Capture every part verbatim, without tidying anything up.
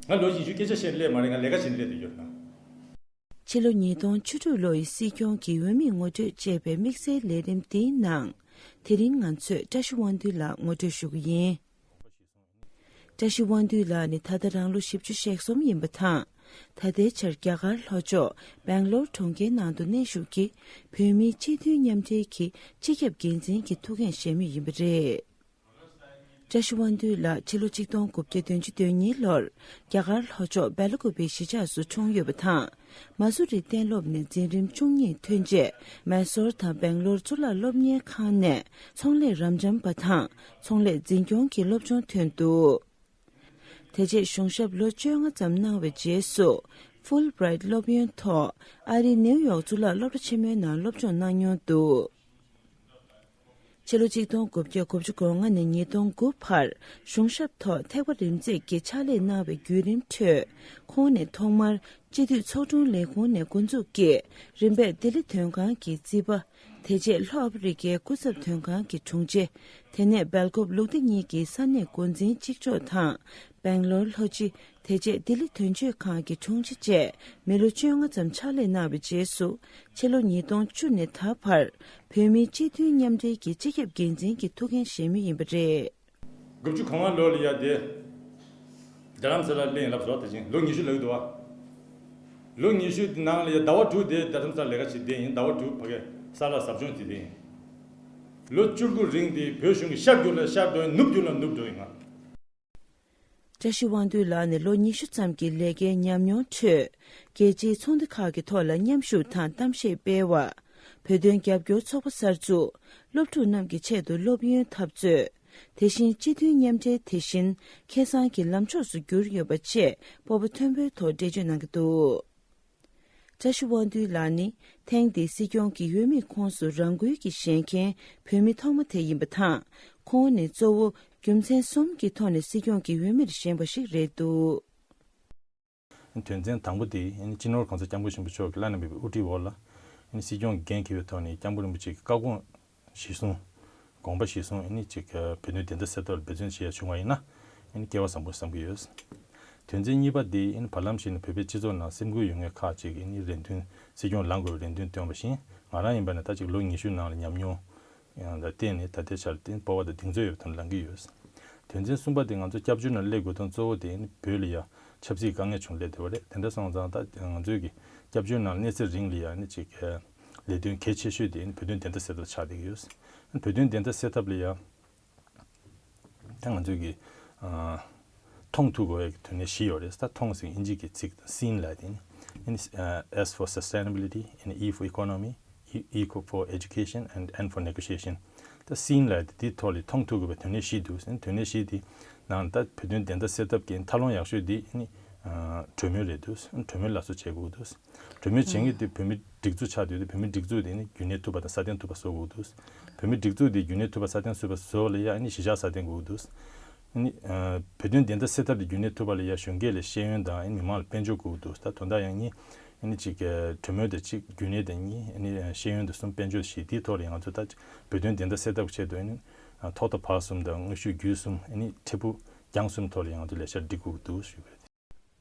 ང་ལོ་ཉི་ཤུ་སྐད་ཆ་བཤད་སླེབས་མ་རེད། ང་ལས་ཀ་བྱེད་སླེབས་དུས་ཡོད་ན། ཕྱི་ལོ་ཉིས་སྟོང་བཅུ་དྲུག་ལོ་ཡི་སྲིད་སྐྱོང་གི་འོས་མི་ངོ་སྤྲོད་ཅེས་པའི་དམིགས་བསལ་ལས་རིམ་འདིའི་ནང་། དེ་རིང་ང་ཚོས་བཀྲ་ཤིས་དབང་འདུས་ལགས་ངོ་སྤྲོད་ཞུ་གི་ཡིན། བཀྲ་ཤིས་དབང་འདུས་ལགས་ནི་ད་ལྟ་རང་ལོ་བཞི་བཅུ་ཞེ་གསུམ་ཡིན་པ་དང་། ད་ལྟའི་ཆར་རྒྱ་གར་ལྷོ་ཕྱོགས་སྦེང་ལོར་གྲོང་ཁྱེར་ནང་དུ་གནས་བཞུགས་ཀྱི་བོད་མིའི་སྤྱི་མཐུན་མཉམ་འབྲེལ་གྱི་སྤྱི་ཁྱབ་འགན་འཛིན་གྱི་ཐུགས་འགན་བཞེས་མུས་ཡིན་པ་རེད། བཀྲ་ཤིས་དབང་འདུས་ལགས་ཕྱི་ལོ་ཆིག་སྟོང་དགུ་བརྒྱ་བདུན་ཅུ་དོན་གཉིས་ལོར་རྒྱ་གར་ལྷོ་ཕྱོགས་སྦེ་ལ་ཀུ་པེ་གཞིས་ཆགས་སུ་འཁྲུངས་ཡོད་པ་དང་། མ་སུ་རི་གཏན་སློབ་ནས་འཛིན་རིམ་བཅུ་གཉིས་ཐོན་རྗེས་མེ་སོར་དང་སྦེང་ལོར་གཙུག་ལག་སློབ་གཉེར་ཁང་ནས་ཚོང་ལས་རབ་འབྱམས་པ་དང་ཚོང་ལས་འཛིན་སྐྱོང་གི་སློབ་སྦྱོང་ཐོན་འདུག་དེ་རྗེས་གཞུང་ཞབས་ལོ་བཅོ་ལྔ་ཙམ་གནང་བའི་རྗེས་སུ་ཧྥུལ་བྷི་རའིཊ་སློབ་ཡོན་ཐོག་ཨ་རིའི་ནེའུ་ཡོག་གཙུག་ལག་སློབ་གྲྭ་ཆེན་མོའི་ནང་སློབ་སྦྱོང་གནང་མྱོང་འདུག་ཕྱི་ལོ་ཆིག་སྟོང་དགུ་བརྒྱ་དགུ་བཅུ་གོ་ལྔ་ནས་ཉིས་སྟོང་དགུ་བར་གཞུང་ཞབས་ཐོག་ཐེག་པ་རིམ་འཛེགས་ཀྱི་ཕྱག་ལས་གནང་བའི་བརྒྱུད་རིམ་ཁྲོད། ཁོང་ནི་ཐོག་མར་སྤྱི་འཐུས་ཚོགས་དྲུང་ལས་ཁུངས་ནས་འགོ་འཛུགས་ཀྱིས་རིམ་པས་ལྡི་ལི་དོན་ཁང་གི་རྩིས་པ། དེ་རྗེས་ལྷོ་ཨ་ཕི་རི་ཀའི་སྐུ་ཚབ་དོན་ཁང་གི་དྲུང་ཆེ། དེ་ནས་སྦེལ་ཀོབ་ལུགས་བདེ་གཉིས་ཀྱི་ས་གནས་འགོ་འཛིན་གཅིག་ལྕོགས་དང་། སྦེང་ལོར་ལྷོ་སྤྱི། དེ་རྗེས་ལྡི་ལི་དོན་གཅོད་ཁང་གི་དྲུང་ཆེ་བཅས་མི་ལོ་བཅོ་ལྔ་ཙམ་ཕྱག་ལས་གནང་བའི་རྗེས་སུ། ཕྱི་ལོ་ཉིས་སྟོང་བཅུ་ནས་ད་བར་བོད་མིའི་སྤྱི་མཐུན་མཉམ་འབྲེལ་གྱི་སྤྱི་ཁྱབ་འགན་འཛིན་གྱི་ཐུགས་འགན་བཞེས་མུས་ཡིན་པ་རེད། དགུ་བཅུ་གོ་ལྔ་ལོ་ལ་ཡ་དེ་རྡ་རམ་ས་ལར་སླེབས་ཡིན་ལབ་སོང་། ད་ཅིང་ལོ་ཉི་ཤུ་ལག་འདུག་བ། ལོ་ཉི་ཤུ་དེ་ནང་ལ་ཡ་ཟླ་བ་དྲུག་དེ་རྡ་རམ་ས་ལར་ལས་ཀ་བྱེད་བསྡད་ཡིན། ཟླ་བ་དྲུག་ཕ་གི་ས་ལར་ཟབ་སྦྱོང་བྱེད་བསྡད་ཡིན། ལོ་བཅུ་དགུ་རིང་དེ་བོད་གཞུང་གི་ཤར་རྒྱུག་ལ་ཤར་འགྲོ་ཡིན། ནུབ་རྒྱུག་ལ་ནུབ་འགྲོ་ཡིན་ང་། བཀྲ་ཤིས་དབང་འདུས་ལགས་ནི་ལོ་ཉི་ཤུ་ཙམ་གྱི་ལས་ཀའི་ཉམས་མྱོང་ཁྲོད། རྒྱལ་སྤྱིའི་ཚོགས་འདུ་ཁག་གི་ཐོག་ལ་མཉམ་ཞུགས་དང་གཏམ་བཤད་སྤེལ་བ། བོད་དོན་རྒྱབ་སྐྱོར་ཚོགས་པ་གསར་འཛུགས། སློབ་ཕྲུག་རྣམས་ཀྱི་ཆེད་དུ་སློབ་ཡོན་འཐབ་རྩོད། དེ་བཞིན་སྤྱི་མཐུན་མཉམ་འབྲེལ་དེ་བཞིན་ཁེ་བཟང་གི་ལམ་ཕྱོགས་སུ་གྱུར་ཡོད་པ་བཅས་སྤོབས་པ་མཐོན་པོའི་ཐོག་འགྲེལ་བརྗོད་གནང་གི་འདུག་བཀྲ་ཤིས་དབང་འདུས་ལགས་ནི་ཐེངས་འདིའི་སྲིད་སྐྱོང་གི་འོས་མིའི་ཁོངས་སུ་རང་འཁུལ་གྱིས་བཞེངས་མཁན་བོད་མི་ཐོག་མ་དེ་ཡིན་པ་དང་། ཁོང་ནི་གཙོ་བོ་རྒྱུ་མཚན་གསུམ་གྱི་ཐོག་ནས་སྲིད་སྐྱོང་གི་འོས་མིར་བཞེངས་པ་ཞིག་རེད་འདུག་དོན་ཚན་དང་པོ་དེ་ཨ་ནི་སྤྱི་ནོར་གོང་ས་སྐྱབས་མགོན་ཆེན་པོ་མཆོག་གི་བླ་ན་མེད་པའི་དབུ་ཁྲིད་འོག་ལ་ཨ་ནི་སྲིད་སྐྱོང་གི་འགན་འཁྱེར་བའི་ཐོག་ནས་སྐྱབས་མགོན་རིན་པོ་ཆེ་གི་བཀའ་དགོངས་གཞིར་བཟུང་། དགོངས་པ་གཞིར་བཟུང་ཨ་ནི་ཅིག་བོད་དོན་བདེན་མཐའ་གསལ་ཐབས་ལ་འབད་བརྩོན་བྱེད་ཡ་བྱུང་བ་ཡིན་ན་ཨ་ནི་སྐལ་བ་བཟང་པོ་བསམ་གྱི་ཡོད། དོན་ཚན་གཉིས་པ་དེ་ཨ་ནི་བར་ལམ་ཞིག་ནས་བོད་པའི་སྤྱི་ཚོགས་ནང་སེམས་འགུལ་ཡོང་མཁན་ཁག་ཅིག་གིས་ཨ་ནི་རེ་འདུན་སྲིད་སྐྱོང་ལངས་དགོས་པའི་རེ་འདུན་བཏོན་པ་བཞིན། ང་རང་ཡིན་པ་ན་ད་ཅིག་ལོ་ཉི་ཤུ་ནང་ལ་ཉམས་མྱོང་ཡང་ལ་བརྟེན་ནས་ད་ལྟའི་ཆར་བརྟན་སྤོབས་པ་དང་གདེང་ཚོད་ཡོད་པའི་ཐོག་ནས་ལངས་ཀྱི་ཡོད། དོན་ཚན་གསུམ་པ་དེ་ང་ཚོ་སྐྱབས་བཅོལ་ནང་སླེབས་དགོས་དོན་གཙོ་བོ་དེ་ནི་བོད་ལ་ཡ་ཆབ་སྲིད་དཀའ་ངལ་བྱུང་སླེབས་བསྡད་པ་རེད། དེ་འདྲ་སོང་ཙང་ད་ང་ཚོའི་གི་སྐྱབས་བཅོལ་ནང་གནས་ཚད་རིང་ལ་ཡ་ནི་ཅིག་ལས་དོན་གལ་ཆེ་ཤོས་དེ་ནི་བོད་དོན་བདེན་མཐའ་གསལ་ཐབས་ཆགས་བསྡད་ཀྱི་ཡོད། བོད་དོན་བདེན་མཐའ་གསལ་ཐབས་ལ་ཡ་ད་ང་ཚོའི་གི་ཨ་མཐོང་ཐུབ་དགོས་པའི་དོན་གནད་བཞི་ཡོད་རེད། ད་མཐོང་ཟེར་ཨིན་ཇི་གི་ཚིག་དང་སིན་ལབ་དེ་ནི་ཨ་ནི་ཨ་S for sustainability, ཨ་ནི་E for economy, E- E for education and N for negotiation. ད་སིན་ལབ་དེ་དེའི་ཐོག་ལ་མཐོང་ཐུབ་དགོས་པའི་དོན་གནད་བཞི་འདུག་དོན་གནད་བཞི་དེ་ནང་ད་བོད་དོན་བདེན་མཐའ་གསལ་ཐབས་ཀྱི་ཐབས་ལམ་ཡག་ཤོས་དེ་ཨ་ནི་ཨ་གྲོས་མོལ་རེད་འདུག་གྲོས་མོལ་སླར་གསོ་བྱེད་དགོས་འདུག་གྲོས་མོལ་བྱེད་མཁན་དེ་བོད་མི་སྒྲིག་འཛུགས་ཆགས་བསྡད་དུས་བོད་མི་སྒྲིག་འཛུགས་དེ་ནི་རྒྱུན་གནས་ཐུབ་པ་དང་སྲ་བརྟན་ཐུབ་པ་བཟོ་དགོས་འདུག་བོད་མི་སྒྲིག་འཛུགས་དེ་རྒྱུན་གནས་ཐུབ་པ་སྲ་བརྟན་ཐུབ་པ་བཟོ་བ་ལ་ཡ་ཨ་ནི་གཞིས་ཆགས་སྲ་བརྟན་དགོས་འདུག་ཨ་ནི་ཨ་བོད་དོན་བདེན་མཐའ་གསལ་ཐབས་དེ་རྒྱུན་གནས་ཐུབ་པ་ལ་ཡ་གཞོན་སྐྱེས་ལ་ཤེས་ཡོན་དང་ཨ་ནི་མི་མང་ལ་དཔལ་འབྱོར་དགོས་འདུག་ད་དོན་དག་ཡང་གཉིས་ཨ་ནི་གཅིག་གྲོས་མོལ་དེ་གཅིག་རྒྱུན་གནས་དེ་གཉིས་ཨ་ནི་ཤེས་ཡོན་དེ་གསུམ་དཔལ་འབྱོར་བཞི་དེའི་ཐོག་ལ་ཡ་ང་ཚོ་ད་བོད་དོན་བདེན་མཐའ་གསལ་ཐབས་ཆེད་དུ་ཨ་ནི་ཐོག་མཐའ་བར་གསུམ་དང་དངོས་ཤུགས་བརྒྱུད་གསུམ་ཨ་ནི་འཕྲལ་ཕུགས་རྒྱང་གསུམ་ཐོག་ལ་ཡ་ང་ཚོ་ལས་འཆར་སྒྲིག་དགོས་འདུག་ཞུས་པ་རེད།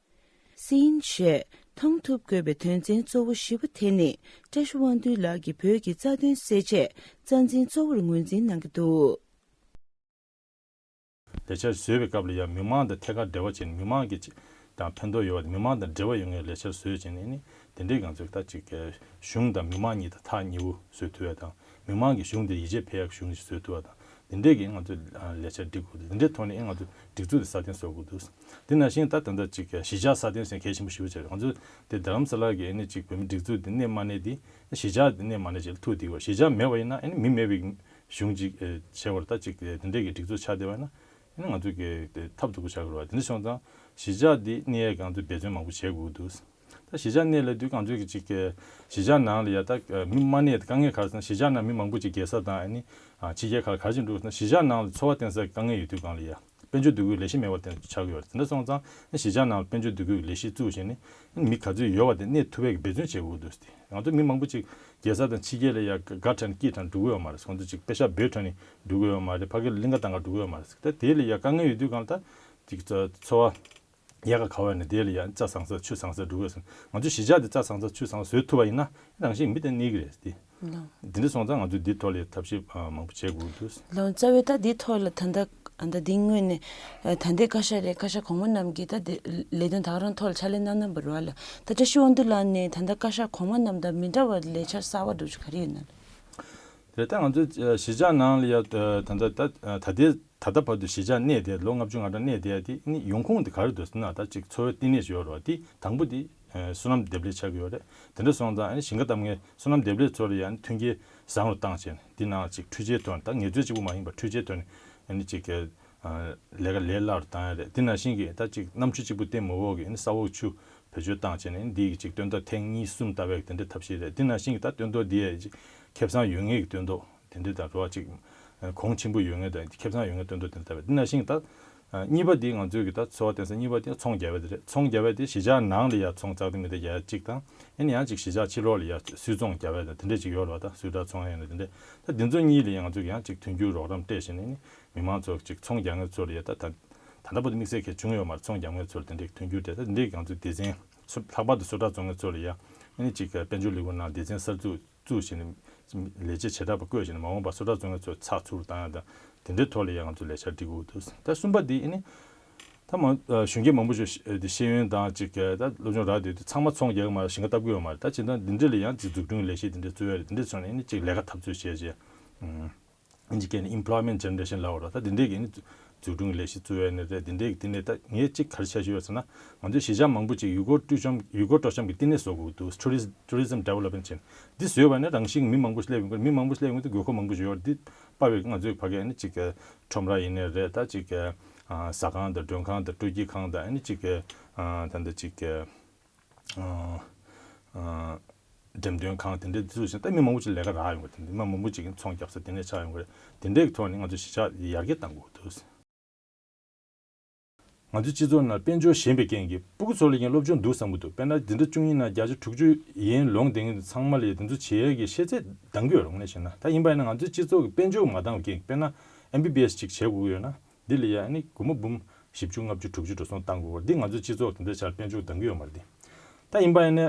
སིན་ཞེས་མཐོང་ཐུབ་དགོས་པའི་དོན་ཚན་གཙོ་བོ་བཞི་པོ་དེ་ནི་བཀྲ་ཤིས་དབང་འདུས་ལགས་ཀྱིས་བོད་ཀྱི་རྩ་དོན་སེལ་ཆེད་རྩ་འཛིན་གཙོ་བོར་ངོས་འཛིན་གནང་གི་འདུག་ལས་འཆར་བཟོས་པའི་སྐབས་ལ་ཡང་མི་མང་དང་ཐད་ཀར་འབྲེལ་བ་བྱས་ནས་མི་མང་གི་ཅིག་དང་ཕན་ཐོགས་ཡོད་པ་དང་མི་མང་དང་འབྲེལ་བ་ཡོད་མཁན་ལས་འཆར་བཟོས་བྱས་ནས་ནི་དེ་འདྲའི་ང་ཚོས་ད་ཅིག་གཞུང་དང་མི་མང་གཉིས་དང་ཐག་ཉེ་བོ་བཟོ་ཐུབ་ཡ་དང་། མི་མང་གིས་གཞུང་དེར་ཡིད་ཆེས་འཕེར་ཡག་གཞུང་ཞིག་བཟོ་ཐུབ་པ་དང་། དེ་འདྲས་ཀྱི་ང་ཚོས་ལས་འཆར་སྒྲིག་དགོས་འདུག་དེ་འདྲའི་ཐོག་ནས་ང་ཚོས་སྒྲིག་འཛུགས་དེ་སྲ་བརྟན་བཟོ་དགོས་འདུག་དེ་ནང་བཞིན་ད་ད་ལྟ་ཅིག་གཞིས་ཆགས་སྲ་བརྟན་ཟེར་གལ་ཆེན་པོ་ཞེ་པོ་ཅིག་རེད། ང་ཚོས་དེ་རྡ་རམ་ས་ལ་གི་ཨ་ནི་ཅིག་བོད་མི་སྒྲིག་འཛུགས་དེ་གནས་མ་གནས་དེ་གཞིས་ཆགས་དེ་གནས་མ་གནས་ཅིག་ལ་ཐུག་བསྡད་ཡོད། གཞིས་ཆགས་མེད་པ་ཡིན་ན་ཨ་ནི་མི་མེད་པའི་གཞུང་ཅིག་བྱས་པར་ད་ཅིག་དེ་འདྲས་ཀྱི་སྒྲིག་འཛུགས་ཆགས་བསྡད་པ་ཡིན་ན་ཨ་ནི་ང་ཚོས་ཀྱི་དེ་ཐབས་སྡུག་པོ་ཆགས་ཀྱི་རེད་བ། དེ་འདྲ་སོང་ཙང་གཞིས་ཆགས་དེ་གནས་ཡག་གི་ང་ཚོས་འབད་བརྩོན་མང་པོ་བྱེད་དགོས་འདུག་ད་གཞིས་ཆགས་གནས་ལ་དུས་གང་ཚོད་ཀྱི་ཅིག་གི་གཞིས་ཆགས་ནང་ལ་ཡ་ད་མི་མ་གནས་དཀའ་ངལ་ག་རེ་ཟེར་ན། གཞིས་ཆགས་ནང་མི་མང་པོ་ཅིག་རྒྱལ་ས་དང་ཨ་ནི་ཕྱི་རྒྱལ་ཁག་ག་རེ་ཅིག་འགྲོ་ཟེར་ན། གཞིས་ཆགས་ནང་ལ་འཚོ་བ་བརྟེན་སའི་དཀའ་ངལ་ཡོད་དུས་གང་ལ་ཡ་དཔལ་འབྱོར་འདུ་འགོད་ལས་གཞི་མེད་པ་དེ་ཆགས་ཀྱི་ཡོད་རེད། དེ་འདྲ་སོང་ཙང་གཞིས་ཆགས་ནང་ལ་དཔལ་འབྱོར་འདུ་འགོད་ལས་གཞི་བཙུགས་བྱས་ནས་མི་ག་ཚོད་ཡོད་པ་དེ་གནས་ཐུབ་པའི་འབད་བརྩོན་བྱེད་དགོས་འདུག་ཟེར། ང་ཚོ་མི་མང་པོ་ཅིག་རྒྱལ་ས་དང་ཕྱི་རྒྱལ་ལ་ཡ་དགའ་དྲགས་ནས་སྐྱིད་དྲགས་འགྲོ་གི་ཡོད་མ་རེད། ཁོང་ཚོ་ཅིག་པེ་ཤག་འབོལ་དྲགས་ནས་འགྲོ་གི་ཡོད་མ་རེད། ཕ་གིར་གླིང་ག་གཏོང་ག་འགྲོ་གི་ཡོད་མ་རེད། ད་དེ་ལ་ཡ་དཀའ་ངལ་ཡོད་དུས་གང་ལ་ད་ཅིག་འཚོ་བ། ཡལ་ག་ག་བ་ནས་དེ་ལ་ཡང་རྩྭ་བཟང་ས་ཆུ་བཟང་ས་འགྲོ་དགོས་སོང་། ང་ཚོ་གཞིས་ཆགས་དེ་རྩྭ་བཟང་ས་ཆུ་བཟང་ས་བཟོ་ཐུབ་པ་ཡིན་ན་རང་བཞིན་མི་དེ་གནས་ཀྱི་རེད་དེ། ལགས། འདི་འདྲ་སོང་ཙང་ང་ཚོས་འདི་ཐོག་ལ་ཐབས་ཤེས་ཨ་མང་པོ་བྱེད་དགོས་འདུག་ལགས། རྩ་བའི་ད་འདི་ཐོག་ལ་ད་ལྟ་ཨ་ད་འདི་སྔོན་ནས་ཨ་ད་ལྟའི་བཀའ་ཤག་རེད། བཀའ་ཤག་གོང་མ་རྣམས་ཀྱིས་ད་འདི་ལས་དོན་ད་ག་རང་ཐོག་ལ་ཕྱག་ལས་གནང་གནང་བ་རེད་བ་ལ། ད་བཀྲ་ཤིས་དབང་འདུས་ལགས་ནས་ད་ལྟ་བཀའ་ཤག་གོང་མ་རྣམས་དང་མི་འདྲ་བ་ལས་འཆར་གསར་བ་འདྲ་པོ་ཅིག་ག་རེ་ཡོད་ན། དེ་ལྟར་ང་ཚོའི་ཨ་གཞིས་ཆགས་ནང་ལ་ཡ་ཨ་ད་ལྟ་ད་ད་ལྟའི་ད་ལྟ་བར་དུ་གཞིས་ཆགས་གནས་དེ་ལོ་ལྔ་བཅུ་ང་གྲངས་གནས་དེ་ཡ་དེ་ནི་ཡོང་ཁུངས་དེ་ག་རེ་འདུག་ཟེར་ན། ད་ཅིག་འཚོ་བའི་བསྟི་གནས་ཅིག་ཡོད་རེད་བ། དེ་དང་པོ་དེ་ཨ་བསོད་ནམས་འདེབས་ལས་ཆགས་ཀྱི་ཡོད་རེད། དེ་འདྲ་སོང་ཙང་ཨ་ནི་ཞིང་ཁ་གཏམ་མཁན་བསོད་ནམས་འདེབས་ལས་ཚོ་ལ་ཡ་ཨ་ནི་མཐུན་རྐྱེན་བཟང་རུ་བཏང་བྱས་ནས་འདི་ནང་ཅིག་འཕྲུལ་ཆས་ཐོན། ད་ངལ་རྩོལ་གཅིག་པུ་མ་ཡིན་པར་འཕྲུལ་ཆས་ཐོན་ནས་ཨ་ནི་ཅིག་གི་ཨ་ལས་ཀ་ལས་སླ་རུ་བཏང་ཡ་རེད། དེ་ནང་བཞིན་གྱི་ད་ཅིག་གནམ་གྲུ་གཅིག་པུ་བརྟེན་མི་དགོས་གི་ཨ་ནི་ས་འོག་ཆུ་བེད་སྤྱོད་བཏང་བྱས་ནས་ཨ་ནི་འདི་གི་ཅིག་སྟོན་ཟླ་ཐེངས་གཉིས་གསུམ་ལྟ་བའི་དེ་འདྲའི་ཐབས་ཤེས་རེད། དེ་ནང་བཞིན་གྱི་ད་སྟོན་ཐོག་འདི་ཡ་ཅིག་ཁེ་བཟང་ཡོད་མཁན་གྱི་སྟོན་ཐོག་དེ་འདྲ་དང་རོ་ཅིག་གོང་ཆེན་པོ་ཡོད་མཁན་དང་ཁེ་བཟང་ཡོད་མཁན་སྟོན་ཐོག་དེ་འདྲ་ལྟ་བས། དེ་ནང་བཞིན་ད་གཉིས་པ་འདི་ང་ཚོའི་གི་ད་འཚོ་བ་བརྟེན་ས་གཉིས་པ་དེ་ཚོང་རྒྱག་པ་དེ་རེད། ཚོང་རྒྱག་པ་དེ་གཞིས་ཆགས་ནང་ལ་ཡ་ཚོང་རྩ་དེ་མི་དེ་རྒྱག་ཡ་གཅིག་དང་། ཨ་ནི་ཡང་ཅིག་གཞིས་ཆགས་ཕྱི་ལོགས་ལ་ཡ་སུད་ཚོང་རྒྱག་པ་དང་དེ་འདྲ་ཅིག་ཡོད་རེད་བ། ད་སུད་ཊར་ཚོང་ཡ་ནི་དེ་འདྲ། ད་འདི་ཚོ་གཉིས་ལ་ཡ་ང་ཚོས་ཀྱི་ཡང་ཅིག་མཐུན་འགྱུར་རོགས་རམ་སྤྲད་བྱས་ནས་ནི་མི་མང་ཚོ་ཅིག་ཚོང་རྒྱག་མཁན་ཚོ་ལ་ཡ་ད་ད་ད་ལྟ་བར་དུ་དམིགས་བསལ་གྱི་བྱུང་ཡོད་མ་རེད། ཚོང་རྒྱག་མཁན་ཚོ་ལ་དེ་འདྲའི་མཐུན་འགྱུར་སྤྲད། ད་དེ་འདྲའི་ང་ཚོས་སྡེ་ཚན་སུ་ལྷག་པར་དུ་སུད་ཊར་བཙོང་མཁན་ཚོ་ལ་ཡ་ཨ་ནི་ཅིག་དཔལ་འབྱོར་ལས་ཁུངས་ནང་སྡེ་ཚན་གསར་འཛུགས་བཙུགས་བྱས་ནས་ལས་བྱེད་བྱེ་བྲག་པ་བསྐོས་བྱས་ནས་མ་འོངས་པར་སུད་ཊར་བཙོང་མཁན་ཚོ་ཚགས་ཚུད་རུ་བཏང་ཡ་དང་དེ་འདྲའི་ཐོག་ལ་ཡ་ང་ཚོ་ལས་འཆར་སྒྲིག་དགོས་འདུག་ད་གསུམ་པ་འདི་ཨ་ནི་ད་མ་ཨ་གཞོན་སྐྱེས་མང་པོ་ཞིག་ཤེས་ཡོན་དང་ཅིག་ད་སློབ་སྦྱོང་རག་དུས་དེ་ཚང་མ་ཚོང་རྒྱག་གི་མ་རེད། ཞིང་ཁ་བཏབ་གི་ཡོད་མ་རེད། ད་ཇི་ལྟར་འདི་འདྲ་ལ་ཡང་ཅིག་འཛུགས་སྐྲུན་ལས་གཞི་འདི་འདྲ་བཙུགས་ཡ་རེད། འདི་འདྲ་བྱུང་ནས་ཨ་ནི་ཅིག་ལས་ཀ་འཐབ་རྩོད་བྱས་རྗེས་ཨིན་ཇི་སྐད་ནས་employment generation ལབ་པ་རེད། ད་འདི་འདྲས་ཀྱི་ཨ་ནི་འཛུགས་སྐྲུན་ལས་གཞི་བཙུགས་ཡ་ནི་རེད། འདི་འདྲས་ཀྱི་དེ་ནས་ད་ངས་ཅིག་ག་རེ་འཆར་གཞི་ཡོད་ཟེར་ན། ང་ཚོའི་གཞིས་ཆགས་མང་པོ་ཅིག་ཡུལ་སྐོར་སྤྲོ་འཆམ་ཡུལ་སྐོར་སྤྲོ་འཆམ་གྱི་བསྟི་གནས་བཟོ་དགོས་འདུག tourism tourism development ཆེན་འདི་བཟོས་པ་ནས་རང་བཞིན་མི་མང་པོ་སླེབས་ཡོང་གི་རེད། མི་མང་པོ་སླེབས་ཡོང་གི་དགོས་མཁོ་མང་པོ་ཞིག་ཡོད་རེད། འདི་དཔའ་བའི་ང་ཚོའི་ཕ་གའི་ཨ་ནི་ཅིག་ཁྲོམ་ར་ཡིན་ནའི་རེད། ད་ཅིག་ཟ་ཁང་དང་མགྲོན་ཁང་དང་སྤྲོ་སྐྱིད་ཁང་དང་ཨ་ནི་ཅིག་ད་ལྟ་ཅིག་འགྲེམས་སྟོན་ཁང་དེ་འདྲའི་འཛུགས་བཞིན་ད་མི་མང་པོ་ཅིག་ལས་ཀ་རག་ཡོང་གི་རེད། དེ་འདྲ་མི་མང་པོ་ཅིག་གིས་ཚོང་རྒྱག་ས་དེ་ནས་ཆགས་ཡོང་གི་རེད། དེ་འདྲའི་གི་ཐོག་ནས་ང་ཚོ་གཞིས་ཆགས་ཡར་རྒྱས་གཏང་དགོས་འདུག་ང་ཚོའི་སྤྱི་ཚོགས་ནང་དཔལ་འབྱོར་ཞན་པའི་རྐྱེན་གྱིས་སྤུ་གུ་ཚོ་ལ་ཡང་སློབ་སྦྱོང་འདུག་བསམ་གྱི་འདུག་དཔེར་ན་འཛིན་གྲྭ་བཅུ་གཉིས་ནང་བརྒྱ་ཆ་དྲུག་ཅུ་ཡན་ལོངས་བསྡད་མཁན་ཚང་མ་ལ་ཡང་དེ་ཚོ་བྱེད་ཡས་ཀྱི་ཤེས་ཚད་འདང་གི་ཡོད་རེད། དངོས་གནས་བཤད་ན་ད་ཡིན་པ་ཡིན་ན་ང་ཚོའི་སྤྱི་ཚོགས་ཀྱི་དཔལ་འབྱོར་མ་འདང་བའི་རྐྱེན་གྱིས་དཔེར་ན་ཨེམ་བི་བི་ཨེས་ཅིག་བྱེད་དགོས་ཀྱི་ཡོད་ན། འདི་ལ་ཡང་ནི་སྒོར་མོ་འབུམ་བཞི་བཅུ་ལྔ་བཅུ་དྲུག་ཅུ་འགྲོ་སོང་བཏང་དགོས་པ་འདི་ང་ཚོའི་སྤྱི་ཚོགས་དེ་འདྲ་ཆར་དཔལ་འབྱོར་འདང་གི་ཡོད་མ་རེད་དེ། ད་ཡིན་པ་ཡིན་ན་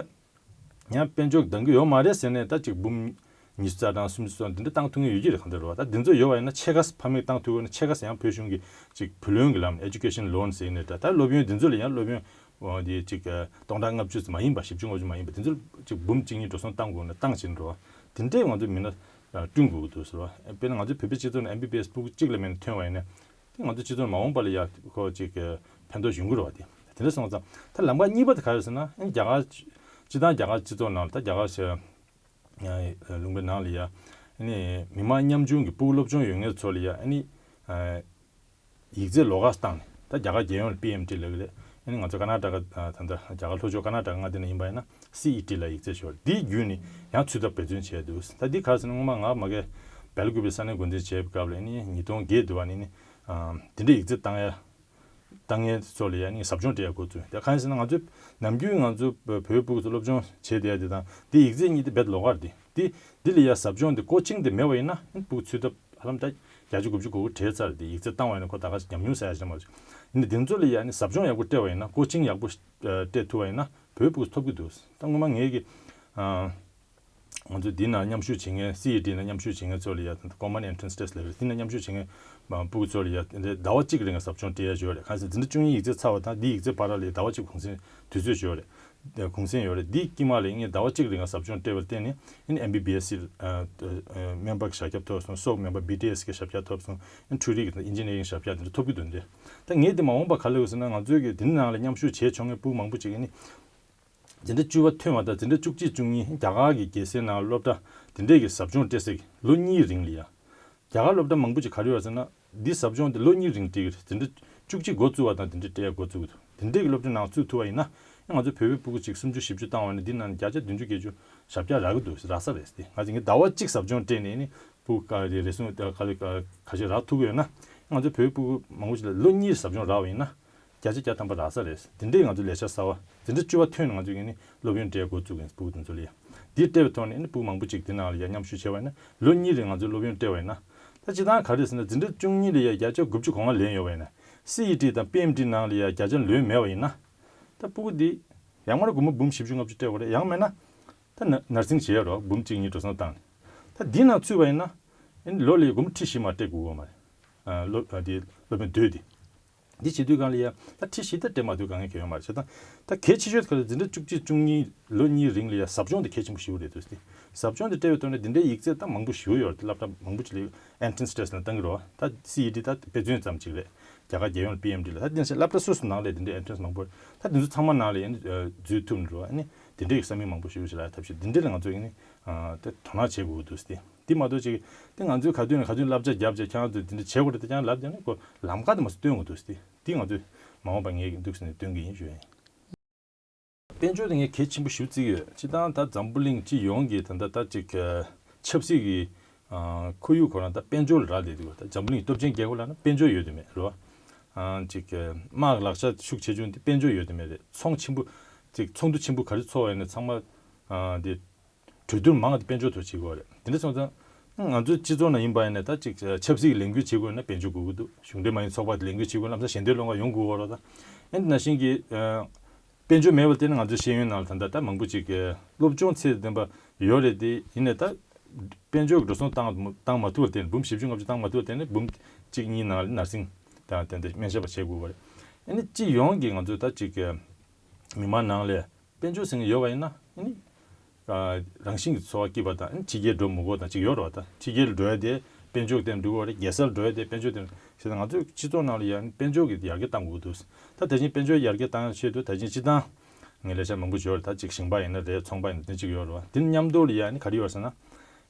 ཡང་དཔལ་འབྱོར་འདང་གི་ཡོད་མ་རེད་ཟེར་ནས་ད་ཅིག་འབུམ་ཉི་ཤུ་རྩ་གྲངས་སུམ་ཅུ་སོགས་འདི་འདྲ་བཏང་ཐུབ་ངེས་ཡོད་ཀྱི་རེད། གང་ལྟར་རེད་བ། ད་འདི་ཚོ་ཡོད་པ་ཡིན་ན་ཕྱེད་ཀ་ཕ་མས་བཏང་ཐུབ་དགོས་ན་ཕྱེད་ཀ་ཡང་བོད་གཞུང་གི་ཅིག་བུ་ལོན་གྱི་ལམ་education loan ཟེར་ནས་ད་ད་སློབ་ཡོན་འདི་ཚོ་ལ་ཡང་སློབ་ཡོན་འོ་འདི་ཅིག་སྟོང་ཕྲག་ལྔ་བཅུ་ཙམ་མ་ཡིན་པ་བཞི་བཅུ་ལྔ་བཅུ་མ་ཡིན་པ་འདི་ཚོ་ཅིག་འབུམ་གཅིག་གཉིས་འགྲོ་སོང་བཏང་དགོས་ན་བཏང་བྱེད་འགྲོ་བ་དེ་འདྲའི་ང་ཚོ་མི་སྣ་བསྐྲུན་དགོས་ཀྱི་འདུག་ཟེར་བ། དཔེར་ན་ང་ཚོའི་བོད་པའི་སྤྱི་ཚོགས་ནང་ཨེམ་བི་བི་ཨེས་སྤུ་གུ་གཅིག་ལས་མེད་ན་ཐོན་པ་ཡིན་ན། དེ་ང་ཚོ་སྤྱི་ཚོགས་མ་འོངས་པ་ལ་ཡ་ཁོ་ཅིག་གི་ཕན་ཐོགས་ཡོང་གི་རེད་བ། དེ་དེ་འདྲ་སོང་ཙང་ད་ལམ་ཁ་གཉིས་པ་དེ་ག་རེ་ཟེར་ན། ཨ་ནི་རྒྱ་གར་སྤྱི་བཏང་རྒྱ་གར་སྤྱི་ཚོགས་ནང་ལ་ད་རྒྱ་གར་ལུང་པའི་ནང་ལ་ཡ་ཨ་ནི་མི་མང་ཉམ་ཆུང་གི་སྤུ་གུ་སློབ་སྦྱོང་ཡོད་མཁན་ཚོ་ལ་ཡ་ཨ་ནི་ཡིག་ཚད་ལོགས་ཀ་བཏང་ནས་ད་རྒྱ་གར་རྒྱལ་ཡོངས་ལ་པི་ཨེམ་ཊི་ལབ་ཀྱི་རེད། ཨ་ནི་ང་ཚོ་ཀར་ནཱ་ཊ་ཀ་ད་ལྟ་རྒྱ་གར་ལྷོ་ཕྱོགས་ཀར་ནཱ་ཊ་ཀ་མངའ་སྡེ་ནང་ཡིན་པ་ཡིན་ན་སི་ཨི་ཊི་ལབ་ཡིག་ཚད་ཞིག་ཡོད་རེད། དེའི་བརྒྱུད་ནས་ཡང་ཚུད་ཐབས་འབད་བརྩོན་བྱས་འདུག་ད་འདི་ག་རེ་ཟེར་ན་སྔོན་མ་ང་མ་གི་སྦེལ་ཀུ་པེ་ས་གནས་འགོ་འཛིན་བྱས་པའི་སྐབས་ལ་ཨ་ནི་ཉིས་སྟོང་བརྒྱད་དུ་བ་ནས་ནི་དེ་འདྲའི་ཡིག་ཚད་བཏང་ཡ། བཏང་མཁན་ཚོ་ལ་ཡ་ནི་ཟབ་སྦྱོང་སྤྲད་ཡ་འགོ་བཙུགས། དེ་གང་ཡིན་ཟེར་ན་ང་ཚོས་ནམ་རྒྱུན་ང་ཚོ་བོད་ཕྲུག་གུ་ཚོ་སློབ་སྦྱོང་བྱེད་བསྡད་ཡ་དེ་དང་དེ་ཡིག་ཚད་གཉིས་དེ་རྦད་ལོགས་ཀ་རེད་དེ། དེ་འདི་ལ་ཡ་ཟབ་སྦྱོང་དེ་ཀོ་ཆིང་དེ་མེད་པ་ཡིན་ན་ཕྲུ་གུ་ཚུད་ཐབས་ཧ་ལམ་ད་བརྒྱ་ཆ་དགུ་བཅུ་གོ་དགུ་བྲལ་ཚར་དེ། ཡིག་ཚད་བཏང་བ་ཡིན་ན་ཁོ་ད་ག་ཞིག་ཉམས་མྱོང་ཟ་ཡ་ཞིག་མ་རེད། ཡིན་ནའི་དེ་ཚོ་ལ་ཡ་ནི་ཟབ་སྦྱོང་ཡག་པོ་སྤྲད་པ་ཡིན་ན་ཀོ་ཆིང་ཡག་པོ་སྤྲད་ཐུབ་པ་ཡིན་ན་བོད་ཕྲུ་གུ་ཚོ་ཐོབ་ཀྱི་འདུག་ད་སྔོན་མ་ངས་ཀྱི་ང་ཚོ་འདི་ན་མཉམ་ཞུགས་བྱེད་མཁན་སི་ཨི་ཊི་ན་མཉམ་ཞུགས་བྱེད་མཁན་ཚོ་ལ་ཡ་ད་ལྟ་Common Entrance Test ལབ་རེད། འདི་ན་མཉམ་ཞུགས་བྱེད་མཁན་མ་ཕྲུ་གུ་ཚོ་ལ་ཡ་ཟླ་བ་གཅིག་རིང་ཟབ་སྦྱོང་སྤྲད་ཡ་ཡོད་རེད། གང་ཟེར་འཛིན་གྲྭ་བཅུ་གཉིས་ཡིག་ཚད་ཚར་བ་དང་འདི་ཡིག་ཚད་བར་ལ་ཡ་ཟླ་བ་གཅིག་གུང་སེང་དུས་ཚོད་ཡོད་རེད། གུང་སེང་ཡོད་རེད། འདི་དཀྱིལ་མ་ལ་ངས་ཟླ་བ་གཅིག་རིང་ཟབ་སྦྱོང་སྤྲད་པར་བརྟེན་ནས་ཨ་ནི་ཨེམ་བི་བི་ཨེས་སི་སྨན་པ་གི་ཞབས་བཀྱག་ཐོབ་སོང་། སོག་སྨན་པ་བི་ཊི་ཨེས་གི་ཞབས་བཀྱག་ཐོབ་སོང་། ཨ་ནི་འཕྲུལ་རིག་གི་ཨིན་ཇི་ནི་ཡ་རིང་ཞབས་བཀྱག་དེ་འདྲ་ཐོབ་ཀྱི་འདུག་འདི་ད་ངས་འདི་མ་འོངས་པ་ག་རེ་ལབ་ཡོད་ཟེར་ན་ང་ཚོའི་གི་འདི་ནང་ལ་མཉམ་ཞུགས་བྱས་ཆོག་མཁན་ཕྲུ་གུ་མང་པོ་ཅིག་ཨ་ནི། འཛིན་གྲྭ་བཅུ་པ་ཐོན་པ་དང་འཛིན་གྲྭ་བཅུ་གཅིག་བཅུ་གཉིས་རྒྱ་གར་གྱི་རྒྱལ་སའི་ནང་སློབ་གྲྭ་དེ་འདྲས་ཀྱི་ཟབ་སྦྱོང་སྤྲད་སའི་ལོ་གཉིས་རིང་ལ་ཡ། རྒྱ་གར་སློབ་གྲྭ་མང་པོ་ཅིག་ག་རེ་ཡོད་ཟེར་ན་འདི་ཟབ་སྦྱོང་དེ་ལོ་གཉིས་རིང་སྤྲད་ཀྱི་རེད། འཛིན་གྲྭ་བཅུ་གཅིག་འགོ་བཙུགས་པ་དང་དེ་འདྲས་སྤྲད་ཡ་འགོ་བཙུགས་ཀྱི་འདུག་དེ་འདྲས་ཀྱི་སློབ་གྲྭ་ནང་བཙུགས་ཐུབ་པ་ཡིན་ན་ང་ཚོ་བོད་པའི་ཕྲུ་གུ་ཅིག་སུམ་ཅུ་བཞི་བཅུ་བཏང་བ་ནི་འདི་ནང་བརྒྱ་ཆ་བདུན་ཅུ་བརྒྱད་ཅུ་ཞབས་བཀྱག་རག་གི་འདུག་རག་ས་རེད་ཟེར་ཏེ། ང་ཚོ་ངས་ཟླ་བ་གཅིག་ཟབ་སྦྱོང་སྤྲད་ནས་ནི་ཕྲུ་གུ་ག་རེ་རེ་ཟུང་ག་རེ་ག་ཞིག་རག་ཐུབ་ཀྱི་ཡོད་ན་ང་ཚོ་བོད་པའི་ཕྲུ་གུ་མང་པོ་ཞིག་ལ་ལོ་གཉིས་ཟབ་སྦྱོང་རག་པ་ཡིན་ན། བརྒྱ་ཆ་བརྒྱ་ཐམ་པ་རག་ས་རེད། དེ་འདྲའི་ང་ཚོ་ལས་འཆར་གསར་བ་འཛིན་གྲྭ་བཅུ་པ་ཐོན་ནས་ང་ཚོ་གིས་ནི་སློབ་ཡོན་སྤྲད་འགོ་བཙུགས་ཡིན་ཕྲུ་གུ་དེ་ཚོ་ལ་ཡ། འདིའི་སྤྲད་པའི་ཐོག་ནས་ནི་ཕྲུ་གུ་མང་པོ་ཅིག་དེ་ནང་ལ་ཡ་མཉམ་ཞུགས་བྱས་པ་ཡིན་ན་ལོ་གཉིས་རིང་ང་ཚོས་སློབ་ཡོན་སྤྲད་པ་ཡིན་ན། ད་སྤྱིར་བཏང་ག་རེ་ཟེར་ན་འཛིན་གྲྭ་བཅུ་གཉིས་ལ་ཡ་བརྒྱ་ཆ་དགུ་བཅུ་གོ་ལྔ་ལེན་ཡོད་པ་ཡིན་ན། སི་ཨི་ཊི་དང་པི་ཨེམ་ཊི་ནང་ལ་ཡ་བརྒྱ་ཆ་ལོན་མེད་པ་ཡིན་ན། ད་སྤུ་གུ་འདི་ཡང་མ་ར་སྒོར་མོ་འབུམ་བཞི་བཅུ་ལྔ་བཅུ་སྤྲད་པ་རེད། ཡང་མེད་ན་ད་ན་ནར་སིང་བྱེད་ཡ་རོགས་འབུམ་གཅིག་གཉིས་འགྲོ་སོང་བཏང་ནས། ད་འདི་ནང་ཚུད་པ་ཡིན་ན། ཨེ་ནི་ལོ་ལ་ཡ་སྒོར་མོ་ཁྲི་བཞི་མ་སྤྲད་དགོས་གོ་མ་རེད། ཨ་སློབ་ཨ་དེ་སློབ་དཔོན་སྡོད་དེ། འདི་བྱེད་དུས་སྒང་ལ་ཡ་ད་ཁྲི་བཞི་ད་སྤྲད་མ་ཐུབ་དཀའ་ངལ་གང་ཡོད་མ་རེད། བྱས་ཙང་ད་གལ་ཆེ་ཤོས་ག་ལ་འཛིན་གྲྭ་བཅུ་གཅིག་བཅུ་གཉིས་ལོ་གཉིས་རིང་ལ་ཡ་ཟབ་སྦྱོང་དེ་གལ་ཆེན་པོ་ཞེ་པོ་རེད་འདུག་སྟེ། ཟབ་སྦྱོང་དེ་སྤྲད་པའི་ཐོག་ནས་འདི་འདྲའི་ཡིག་ཚད་ད་མང་པོ་ཞེ་པོ་ཡོད་རེད། སློབ་གྲྭ་མང་པོ་ཅིག་ལ་ཡ་ཨེན་ཊི་རན་སི་ཊེ་སི་ལ་བཏང་གི་རེད་བ། ད་སི་ཨི་ཊི་ད་དཔེ་མཚོན་ཙམ་ཅིག་རེད། རྒྱ་གར་རྒྱལ་ཡོངས་པི་ཨེམ་ཊི་ལ་ད་འདི་འདྲ་སློབ་གྲྭ་སོ་སོ་ནང་ལ་འདི་འདྲའི་ཨེན་ཊི་རན་སི་མང་པོ་རེད། ད་འདི་ཚོ་ཚང་མ་ནང་ལ་ཡ་འཛུལ་ཐུབ་ནི་རེད་བ། ཨ་ནི་འདི་འདྲའི་ས་མིག་མང་པོ་ཞེ་པོ་ཅིག་ལ་ཡ་ཐབས་ཤེས་འདི་འདྲ་ལ་ང་ཚོ་ཨ་ནི་ད་དོ་སྣང་བྱེད་དགོས་འདུག་སྟེ། འདི་མ་གཏོགས་ཅིག་དེ་ང་ཚོས་ག་དུས་ནས་ག་དུས་བསླབ་བྱ་བརྒྱབ་བྱས་ཁྱེད་རང་ཚོས་འདི་འདྲ་བྱེད་དགོས་རེད་དེ་ཀྱང་ལབ་ཀྱང་ནི་ཁོ་ལམ་ཁ་དེ་མ་སྟོན་དགོས་འདུག་སྟེ། འདི་ང་ཚོས་མ་འོངས་པ་ངས་འདུག་ཟེར་ནས་སྟོན་གྱི་ཡིན་ཞུ་ཡ་ཡིན། དཔལ་འབྱོར་དེ་ངས་གལ་ཆེན་པོ་ཞེ་པོ་བརྩི་གི་ཡོད། སྤྱིར་བཏང་ད་འཛམ་བུ་གླིང་སྤྱི་ཡོངས་ཀྱི་ད་ལྟ་ད་ཅིག་ཆབ་སྲིད་ཀྱི་ཁོར་ཡུག་ཁོ་རང་ད་དཔལ་འབྱོར་ལ་རག་ལས་འདུག་ད་འཛམ་བུ་གླིང་སྟོབས་ཆེན་རྒྱལ་ཁབ་ལ་ན་དཔལ་འབྱོར་ཡོད་དེ་མེད་རེད་བ། ཅིག་དམག་ལག་ཆ་ཤུགས་ཆེ་ཆུང་དེ་དཔལ་འབྱོར་ཡོད་དེ་མེད་རེད། ཚོང་ཆེན་པོ་ཅིག་ཚོགས་འདུ་ཆེན་པོ་ག་རེ་ཚོགས་པ་ཡིན་ན་ཚང་མ་དེ། གྲོས་བསྡུར་མང་བ་དེ་དཔལ་འབྱོར་ཐོག་བྱེད་དགོས་རེད། དེ་འདྲ་སོང་ཙང་ང་ཚོའི་སྤྱི་ཚོགས་ནང་ཡིན་པ་ཡིན་ན་ད་ཅིག་ཆབ་སྲིད་ཀྱི་ལས་འགུལ་བྱེད་དགོས་ན་དཔལ་འབྱོར་དགོས་ཀྱི་འདུག་གཞུང་འབྲེལ་མ་ཡིན་ཚོགས་པ་དེ་ལས་འགུལ་བྱེད་དགོས་ན་ལམ་སང་ཞལ་འདེབས་སློང་ག་ཡོང་དགོས་པ་རེད། ད་ཨེ་འདི་ནང་བཞིན་གྱི་དཔལ་འབྱོར་མེད་པར་བརྟེན་ན་ང་ཚོའི་ཤེས་ཡོན་ནང་ལ་ད་ལྟ་ད་མང་པོ་ཅིག་གི་སློབ་སྦྱོང་ཚད་ལྡན་པ་ཡོད་རེད། དེ་ཡིན་ནའི་ད་དཔལ་འབྱོར་གྱི་འགྲོ་སོང་བཏང་བཏང་མ་ཐུབ་པར་བརྟེན་འབུམ་བཞི་བཅུ་ལྔ་བཅུ་བཏང་མ་ཐུབ་པར་བརྟེན་ནས་འབུམ་གཅིག་གཉིས་ནང་ལ་ནར་སིང་དང་དེ་འདྲ་སྨན་ཞབས་པ་བྱེད་དགོས་པ་རེད། ཨེ་ནི་སྤྱི་ཡོངས་ཀྱི་ང་ཚོའི་ད་ཅིག་གི་མི་མང་ནང་ལས། དཔལ་འབྱོར་ཟེར་མཁན་ཡོད་པ་ཡིན་ན་ཨ་ནི། ཨ་རང་བཞིན་གྱི་འཚོ་བ་སྐྱིད་པ་དང་ཨ་ནི་ཕྱི་རྒྱལ་འགྲོ་མི་དགོས་དང་ཅིག་ཡོད་རེད་བ། ད་ཕྱི་རྒྱལ་ལ་འགྲོ་ཡ་དེ་དཔལ་འབྱོར་སྟེང་འགྲོ་གི་རེད། རྒྱལ་སར་འགྲོ་ཡ་དེ་དཔལ་འབྱོར་སྟེང་ཞེས་ང་ཚོའི་སྤྱི་ཚོགས་ནང་ལ་ཡ་ཨ་ནི་དཔལ་འབྱོར་གྱི་ཡར་རྒྱས་གཏང་དགོས་འདུག་ད་དེ་བཞིན་དཔལ་འབྱོར་ཡར་རྒྱས་གཏང་ཡ་ཆེད་དུ་ད་ཅིག་སྤྱི་བཏང་ངས་ལས་འཆར་མང་པོ་ཡོད་རེད། ད་ཅིག་ཞིང་པ་ཡིན་ན་རེད། ཚོང་པ་ཡིན་ན་དེ་ཅིག་ཡོད་རེད་བ། དེ་མཉམ་དུ་ལ་ཡ་ཨ་ནི་ག་རེ་ཡོད་ཟེར་ན་ཨ་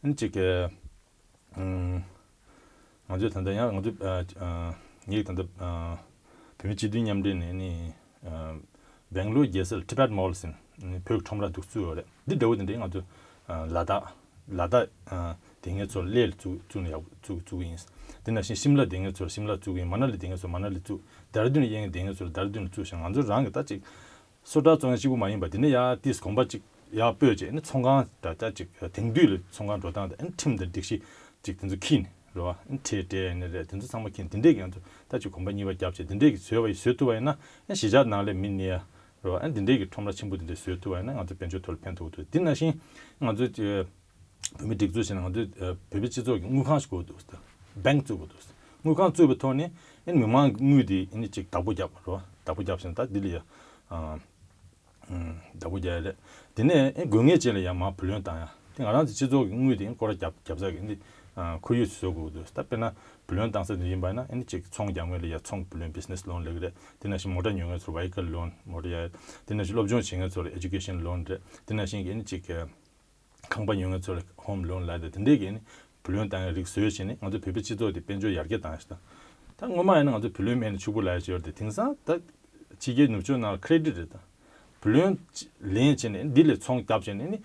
ནི་ཅིག་གི་ང་ཚོས་ད་ལྟ་ཡང་ང་ཚོ་ཨ་ཨ་ངས་ད་ལྟ་ཨ་བོད་མི་སྤྱི་འཐུས་མཉམ་འབྲེལ་ནས་ནི་ཨ་སྦེང་ལོར་རྒྱལ་སར་Tibet Mall ཟེར་ནས་བོད་ཀྱི་ཁྲོམ་ར་འདུག་བཙུགས་ཡོད་རེད། འདི་འདྲ་བོ་དེ་འདྲའི་ང་ཚོ་ཨ་ལ་དྭགས་ལ་དྭགས་ཨ་དེ་སྔའི་ཚོར་གླེ་ལ་བཙུགས་བཙུགས་ནས་ཡག་བཙུགས་བཙུགས་ཀྱི་ཡིན། དེ་ནང་བཞིན་ཤིམ་ལ་དེ་སྔའི་ཚོར་ཤིམ་ལ་བཙུགས་ཀྱི་ཡིན། མ་ན་ལི་དེ་སྔའི་ཚོར་མ་ན་ལི་བཙུགས། དེ་ར་ལྡུན་ལ་ཡིན་དེ་སྔའི་ཚོར་དེ་ར་ལྡུན་ལ་བཙུགས་ཤིང་། ང་ཚོ་རང་གི་ད་ཅིག་སོ་ཊར་བཙོང་ཡ་གཅིག་པུ་མ་ཡིན་པ་དེ་ནས་ཡ་ཏིས་གོམ་པ་གཅིག་ཡར་སྤོས་བྱས་ནས་ཚོང་ཁང་ད་ལྟ་ཅིག་དེང་དུས་ལ་ཚོང་ཁང་འགྲོ་སྟངས་དང་ཁྲིམས་དང་སྒྲིག་གཞི་ཅིག་དེ་ཚོ་འཁྱེར་ནས་རེད་བ། ཁྲལ་སྤྲད་ནས་རེད། དེ་ཚོ་ཚང་མ་འཁྱེར་དེ་འདྲས་ཀྱི་ང་ཚོ་ད་ཅིག་གོམ་པ་གཉིས་པ་བརྒྱབ་བྱས་དེ་འདྲས་ཀྱི་བཟོས་པ་ཡིན་བཟོས་ཐུབ་པ་ཡིན་ན་གཞིས་ཆགས་ནང་ལ་མི་གནས་ཡ་རེད་བ། དེ་འདྲས་ཀྱི་ཁྲོམ་ར་ཆེན་པོ་དེ་འདྲས་བཟོས་ཐུབ་པ་ཡིན་ན་ང་ཚོ་དཔལ་འབྱོར་ཐོག་ལ་ཕན་ཐོགས་འདུག་དེ་ནང་བཞིན་ང་ཚོ་བོད་མི་སྒྲིག་འཛུགས་བྱས་ན་ང་ཚོས་བོད་པའི་སྤྱི་ཚོགས་ཀྱི་དངུལ་ཁང་ཞིག་དགོས་འདུག་ཟེར། སྦེང་བཙུགས་དགོས་འདུག་ཟེར། དངུལ་ཁང་བཙུགས་པའི་ཐོག་ནས་ཨེ་མི་མང་གི་དངུལ་དེ་ཨེ་ནི་ཅིག་བདག་པོ་རྒྱབ་རོ། བདག་པོ་རྒྱབ་ཟིན་ད་འདི་ལ་ཡ་བདག་པོ་རྒྱག་ཡ་རེད། དེ་ནས་ཨེ་དགོས་ངེས་ཅན་ལ་ཡ་མར་བུ་ལོན་བཏང་ཡ། དེ་ང་རང་ཚོ་སྤྱི་ཚོགས་ཀྱི་དངུལ་དེ་ཨེ་སྐོར་ར་རྒྱབ་རྒྱབ་ས་གི་ཨེ་ནི་ཁོར་ཡུག་བཟོ་དགོས་འདུག་ད་དཔེར་ན་བུ་ལོན་བཏང་ས་དེ་ཡིན་པ་ན་ཨེ་ནི་ཅིག་ཚོང་རྒྱག་ངོས་ལ་ཡ་ཚོང་གི་བུ་ལོན་business loan་ལབ་ཀྱི་རེད། དེ་ནང་བཞིན་མོ་ཊ་ཉོ་མཁན་ཚོར་vehicle loan་མོ་ཊ་ཡ། དེ་ནང་བཞིན་སློབ་སྦྱོང་བྱེད་མཁན་ཚོར་education loan་རེད། དེ་ནང་བཞིན་གི་ཨེ་ནི་ཅིག་ཁང་པ་ཉོ་མཁན་ཚོར་home loan་ལབ་དེ་དེ་འདྲས་ཀྱི་ཨེ་ནི་བུ་ལོན་བཏང་ཡ་རིགས་བཟོས་བྱས་ནས་ང་ཚོ་བོད་པའི་སྤྱི་ཚོགས་དེ་དཔལ་འབྱོར་ཡར་རྒྱས་བཏང་ཡ་ཞིག་དང་། ད་སྔོན་མ་ཡིན་ན་ང་ཚོ་བུ་ལོན་མེད་ན་ཕྱུག་པོ་ལབ་ཡ་ཞིག་ཡོད་རེད་དེ། དེང་སང་ད་ཕྱི་རྒྱལ་ནུབ་ཕྱོགས་ནང་ལ་credit་རེད་ད། བུ་ལོན་ལེན་བྱས་ནས་འདི་ལས་ཚོང་བརྒྱབ་བྱས་ནས་ནི་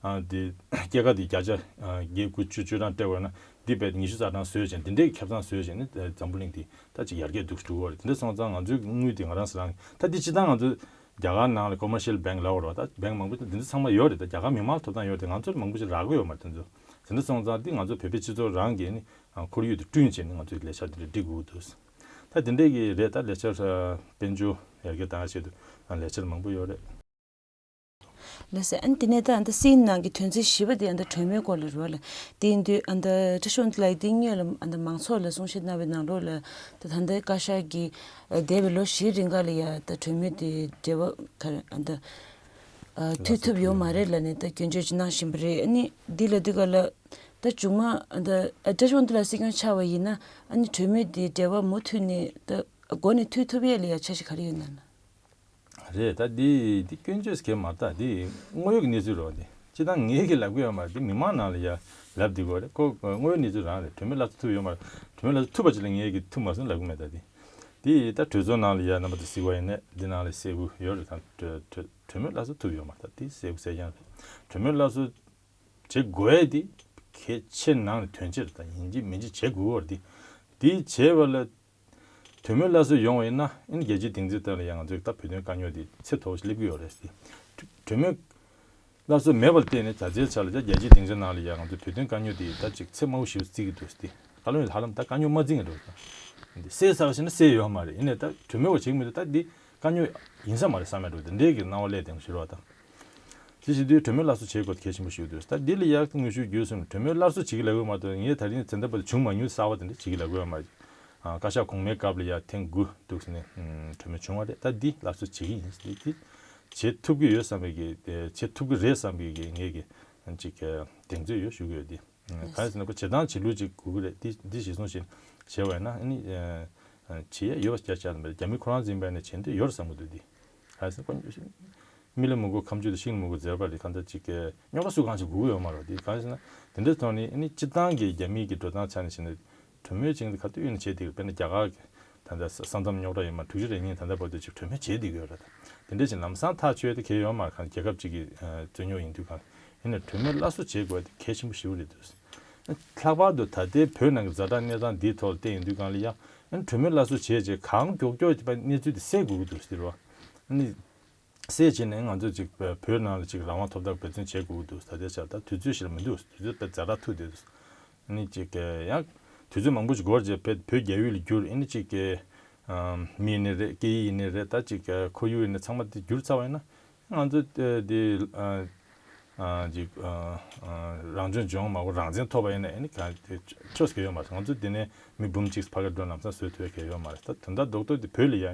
ཨ་འདི་སྐྱེད་ཀ་འདི་བརྒྱ་ཆ་ཨ་བརྒྱད་དགུ་བཅུ་བཅུ་གྲངས་སྤྲད་པ་ན་འདི་བས་ཉི་ཤུ་རྩ་གྲངས་བཟོས་བྱས་འདི་འདྲའི་ཁེ་བཟང་བཟོས་བྱས་ནས་འཛམ་བུ་གླིང་འདི་ད་ཅིག་ཡར་རྒྱས་འདུག་འགྲོ་གི་རེད། དེ་འདྲ་སོང་ཙང་ང་ཚོའི་དངུལ་འདི་ང་རང་ས་རང་ད་འདི་སྤྱི་བཏང་ང་ཚོ་རྒྱ་གར་ནང་ལ་commercial bank་ལབ་དགོས་རེད་བ། ད་bank་མང་པོ་འདི་ཚོ་ཚང་མ་ཡོད་རེད། ད་རྒྱ་གར་མི་མང་ཐོབ་ཐང་ཡོད་རེད། ང་ཚོར་མང་པོ་ཞིག་རག་གི་ཡོད་མ་རེད་དེ་ཚོ། དེ་འདྲ་སོང་ཙང་འདི་ང་ཚོ་བོད་པའི་སྤྱི་ཚོགས་རང་གིས་ནི་ཁོར་ཡུག་དེ་བསྐྲུན་བྱས་ནས་ང་ཚོས་ལས་འཆར་འདི་འདྲ་སྒྲིག་དགོས་འདུག་ད་དེ་འདྲས་ཀྱི་རེད། ད་ལས་འཆར་དཔལ་འབྱོར་ཡར་རྒྱས་བཏང་ཆེད་དུ་ལས་འཆར་མང་པོ་ཡོད་རེད། ལགས་སོ། ཨ་ནི་དེ་ནས་ད་ཨ་ནི་སྲིད་ནང་གི་དོན་ཚན་བཞི་པ་དེ་ཨ་ནི་གྲོས་མོལ་སྐོར་ལ་རེད་བ་ལ། དེ་ཡིན་དུས་ཨ་ནི་བཀྲ་ཤིས་དབང་འདུས་ལགས་དེ་སྔོན་ལ་ཨ་ནི་མང་ཚོགས་ལ་གསུང་བཤད་གནང་བའི་ནང་ལོགས་ལ་ད་ད་ལྟ་བཀའ་ཤག་གིས་འདས་པའི་ལོ་བཞིའི་རིང་ག་ལ་ཡ་ད་གྲོས་མོལ་དེ་འབྲེལ་བ་ག་རེ་ཨ་ནི་མཐུད་ཐུབ་ཡོད་མ་རེད་ལབ་ནས་ད་སྐྱོན་བརྗོད་ཅིག་གནང་བཞིན་པ་རེད། ཨ་ནི་འདི་ལ་འདི་ག་ལ་ད་མཇུག་མ་ད་བཀྲ་ཤིས་དབང་འདུས་ལགས་སྲིད་སྐྱོང་ཆགས་པ་ཡིན་ན་ཨ་ནི་གྲོས་མོལ་འདི་འབྲེལ་བ་མུ་མཐུད་ནས་ད་འགོ་ནས་མཐུད་ཐུབ་ཡས་ལ་ཡ་འཆར་གཞི་ག་རེ་ཡོད་ན་ན། རེད། ད་འདི་འདི་སྐྱོན་བརྗོད་གལ་མ་རེད། ད་འདི་དངོས་ཡོད་ཀྱི་གནས་ཚུལ་རེད་བ། འདི་སྤྱིར་བཏང་ངས་ཀྱི་ལབ་གི་ཡོད་མ་རེད། འདི་མི་མང་ནང་ལ་ཡ་ལབ་འདི་དགོས་རེད། ཁོ་དངོས་ཡོད་གནས་ཚུལ་རང་རེད། གྲོས་མོལ་སླར་གསོ་ཐུབ་ཡོད་མ་རེད། གྲོས་མོལ་སླར་གསོ་ཐུབ་པ་ཅིག་ལ་ངས་ཀྱི་ཐུབ་མ་སོང་ལབ་གི་མེད། ད་འདི་འདི་ད་གྲོས་ཚོགས་ནང་ལ་ཡ་རྣམ་པ་ཚོ་གཟིགས་པ་ཡིན་ནས་འདི་ནང་ལ་གསལ་པོ་ཡོད་རེད། ད་གྲོས་གྲོས་གྲོས་མོལ་སླར་གསོ་ཐུབ་ཡོད་མ་རེད། ད་འདི་གསལ་པོ་གསལ་རྐྱང་རེད། གྲོས་མོལ་སླར་གསོ་བྱེད་དགོས་ཡས་འདི་གལ་ཆེ་ནང་ནས་དོན་ཆེ་རེད། ད་ཡིན་གཅིག་མིན་གཅིག་བྱེད་དགོས་རེད། འདི་འདི་བྱས་པ་ལ། གྲོས་མོལ་སླར་གསོ་ཡོང་བ་ཡིན་ན་ཨིན་རྒྱལ་སྤྱིའི་སྡིངས་ཆའི་སྟེང་ལ་ཡང་ང་ཚོས་ད་བོད་དོན་དཀའ་རྙོག་འདི་ཚད་མཐོ་པོ་ཞིག་སླེབས་ཀྱི་ཡོད་རེད་ཟེར། གྲོས་མོལ་སླར་གསོ་མེད་པར་བརྟེན་ནས་ད་ལྟའི་ཆ་ལ་ད་རྒྱལ་སྤྱིའི་སྡིངས་ཆ་ནང་ལ་ཡང་ང་ཚོས་བོད་དོན་དཀའ་རྙོག་འདི་ད་ཅིག་ཚད་དམའ་པོ་ཞིག་བརྩི་གི་འདུག་ཟེར། ད་ལོ་ནས་ཧ་ལམ་ད་དཀའ་རྙོག་མ་བརྩི་གི་འགྲོ་ཟེར། འདི་སེལ་ཚར་ཟེར་ན་སེལ་ཡོད་མ་རེད། ཡིན་ནའི་ད་གྲོས་མོལ་བ་བྱེད་ཀྱི་མི་འདུག་ད་འདི་དཀའ་རྙོག་ཡིན་ས་མ་རེད་བསམ་ཡ་འགྲོ། འདི་འདྲའི་གི་སྣང་བ་སླེབས་བསྡད་ཞུ་རོགས་ད། དེ་བྱེད་དུས་གྲོས་མོལ་སླར་གསོ་བྱེད་དགོས་གལ་ཆེན་པོ་ཞིག་འདུག་ད་འདི་ལ་ཡག་དངོས་ཤུགས་བརྒྱུད་གསུམ་གྲོས་མོལ་སླར་གསོ་བྱེད་ཀྱི་ལབ་ཡོད་མ་གཏོགས། ངས་ད་རིང་ད་ལྟ་བར་དུ་བྱུང་མ་མྱོང་གསར་བ་དེ་འདྲ་བྱེད་ཀྱི་ལབ་ཡོད་མ་རེད། ཨ་བཀའ་ཤག་གོང་མའི་སྐབས་ལ་ཡ་ཐེངས་དགུ་འདུག་ཟེར་ནས་ཨམ་གྲོས་མོལ་བྱུང་བ་རེད། ད་འདི་སླར་གསོ་བྱེད་ཀྱི་ཡིན་ཟེར་དེ་བྱེད་ཐུབ་ཀྱི་ཡོད་བསམ་པའི་གི་བྱེད་ཐུབ་ཀྱི་རེད་བསམ་པའི་གི་ངས་གི་ཅིག་གདེང་ཚོད་ཡོད་ཞུ་གི་ཡོད་དེ། གང་ཡིན་ཟེར་ན་ཁོ་བྱེད་སྟངས་བྱེད་ལུགས་ཅིག་དགོས་ཀྱི་རེད། འདི་འདི་གཞི་བཟུང་བྱས་བྱས་པ་ཡིན་ན་ཨ་ནི་བྱེད་ཡ་ཡོད་པ་རྒྱ་ཆེ་བ་མེད། རྒྱ་མི་ཁོ་རང་ཚོ་ཡིན་པ་ཡིན་ན་བྱེད་འདོད་ཡོད་རེད་བསམ་གྱི་འདུག་འདི་གང་ཡིན་ཟེར་ན་ཁོ་མི་ལ་མི་དགོས་ཁ་མཆུ་དང་ཤིང་ལ་མི་དགོས་མཛེར་པ་རེད། གང་ལྟར་ཅིག་རྙོག་དྲ་སུ་གང་ཞིག་དགོས་ཀྱི་ཡོད་མ་རེད། འདི་གང་ཡིན་ཟེར་ན་དེ་འདྲའི་ཐོག་ནས་ཨ་ནི་སྤྱིར་བཏང་གི་རྒྱ་མིའི་གི་འགྲོ་སྟངས་ཆ་ནས་བྱས་ན། གྲོས་མོལ་ཅིག་འདི་ག་དུས་ཡིན་ན་བྱེད་བསྡད་ཀྱི་རེད། དཔེར་ན་རྒྱ་གར་གྱི་ད་ལྟ་ས་ས་མཚམས་རྙོག་དྲ་ཡིན་མ་འགྲིག་གཞི་རེད། ཡིན་ད་ལྟ་བར་དུ་ཅིག་གྲོས་མོལ་བྱེད་བསྡད་ཀྱི་ཡོད་རེད། དེ་འདྲ་ཅིག་ལམ་སང་ཐག་ཆོད་དེ་གལ་ཡོད་མ་རེད། གང་རྒྱལ་ཁབ་ཅིག་གི་ཨ་རྩོད་རྙོག་ཡིན་དུས་གང་ཡིན་ན་གྲོས་མོལ་སླར་གསོ་བྱེད་དགོས་དེ་གལ་ཆེན་པོ་ཞེ་པོ་རེད་འདུག་ལྷག་པར་དུ་ད་ལྟའི་བོད་ནང་གི་ཛ་དྲག་གནས་སྟངས་འདིའི་ཐོག་ལ་བལྟས་ཡོང་དུས་གང་ལ་ཡ་ཨ་ནི་གྲོས་མོལ་སླར་གསོ་བྱས་རྗེས་གང་མགྱོགས་མགྱོགས་ཀྱི་གནས་ཚུལ་དེ་སེལ་དགོས་ཀྱི་འདུག་ཟེར་བ་ཨ་ནི། གསལ་བྱས་ནས་ང་ཚོ་ཅིག་བོད་ནང་ལ་ཅིག་རང་དབང་ཐོབ་ཐང་འབད་བརྩོན་བྱེད་དགོས་ཀྱི་འདུག་ད་ལྟའི་ཆར་ད་དུས་ཚོད་ཞིག་ལ་མི་འདུག་དུས་ཚོད་དཔེ་ཛ་དྲག་ཐུག་བསྡད་འདུག་ཨ་ནི་ཅིག་ཡང་དུས་ཚོད་མང་པོ་ཞིག་འགོར་རྗེས་བོད་བོད་རྒྱ་ཡུལ་ལ་བསྒྱུར། ཨ་ནི་ཅིག་མི་ཡིན་ནི་རེད། སྐད་ཡིག་ཡིན་ནི་རེད། ད་ཅིག་ཁོར་ཡུག་ཡིན་ནི་ཚང་མ་དེ་བསྒྱུར་ཚར་བ་ཡིན་ན་ང་ཚོ་དེ་ཅིག་རང་སྐྱོང་ལྗོངས་མ་གོ་རང་བཙན་ཐོབ་པ་ཡིན་ན་ཨ་ནི་ག་ཆོས་ཀྱི་ཡོད་མ་རེད། ང་ཚོ་དེ་ནས་མི་འབུམ་གཅིག་ཕ་གིར་འགྲོ་ལམ་སང་བཟོ་ཐུབ་ཡ་གལ་ཡོད་མ་རེད། ད་དོན་དག་རྡོག་རྡོག་དེ་བོད་ལ་ཡ་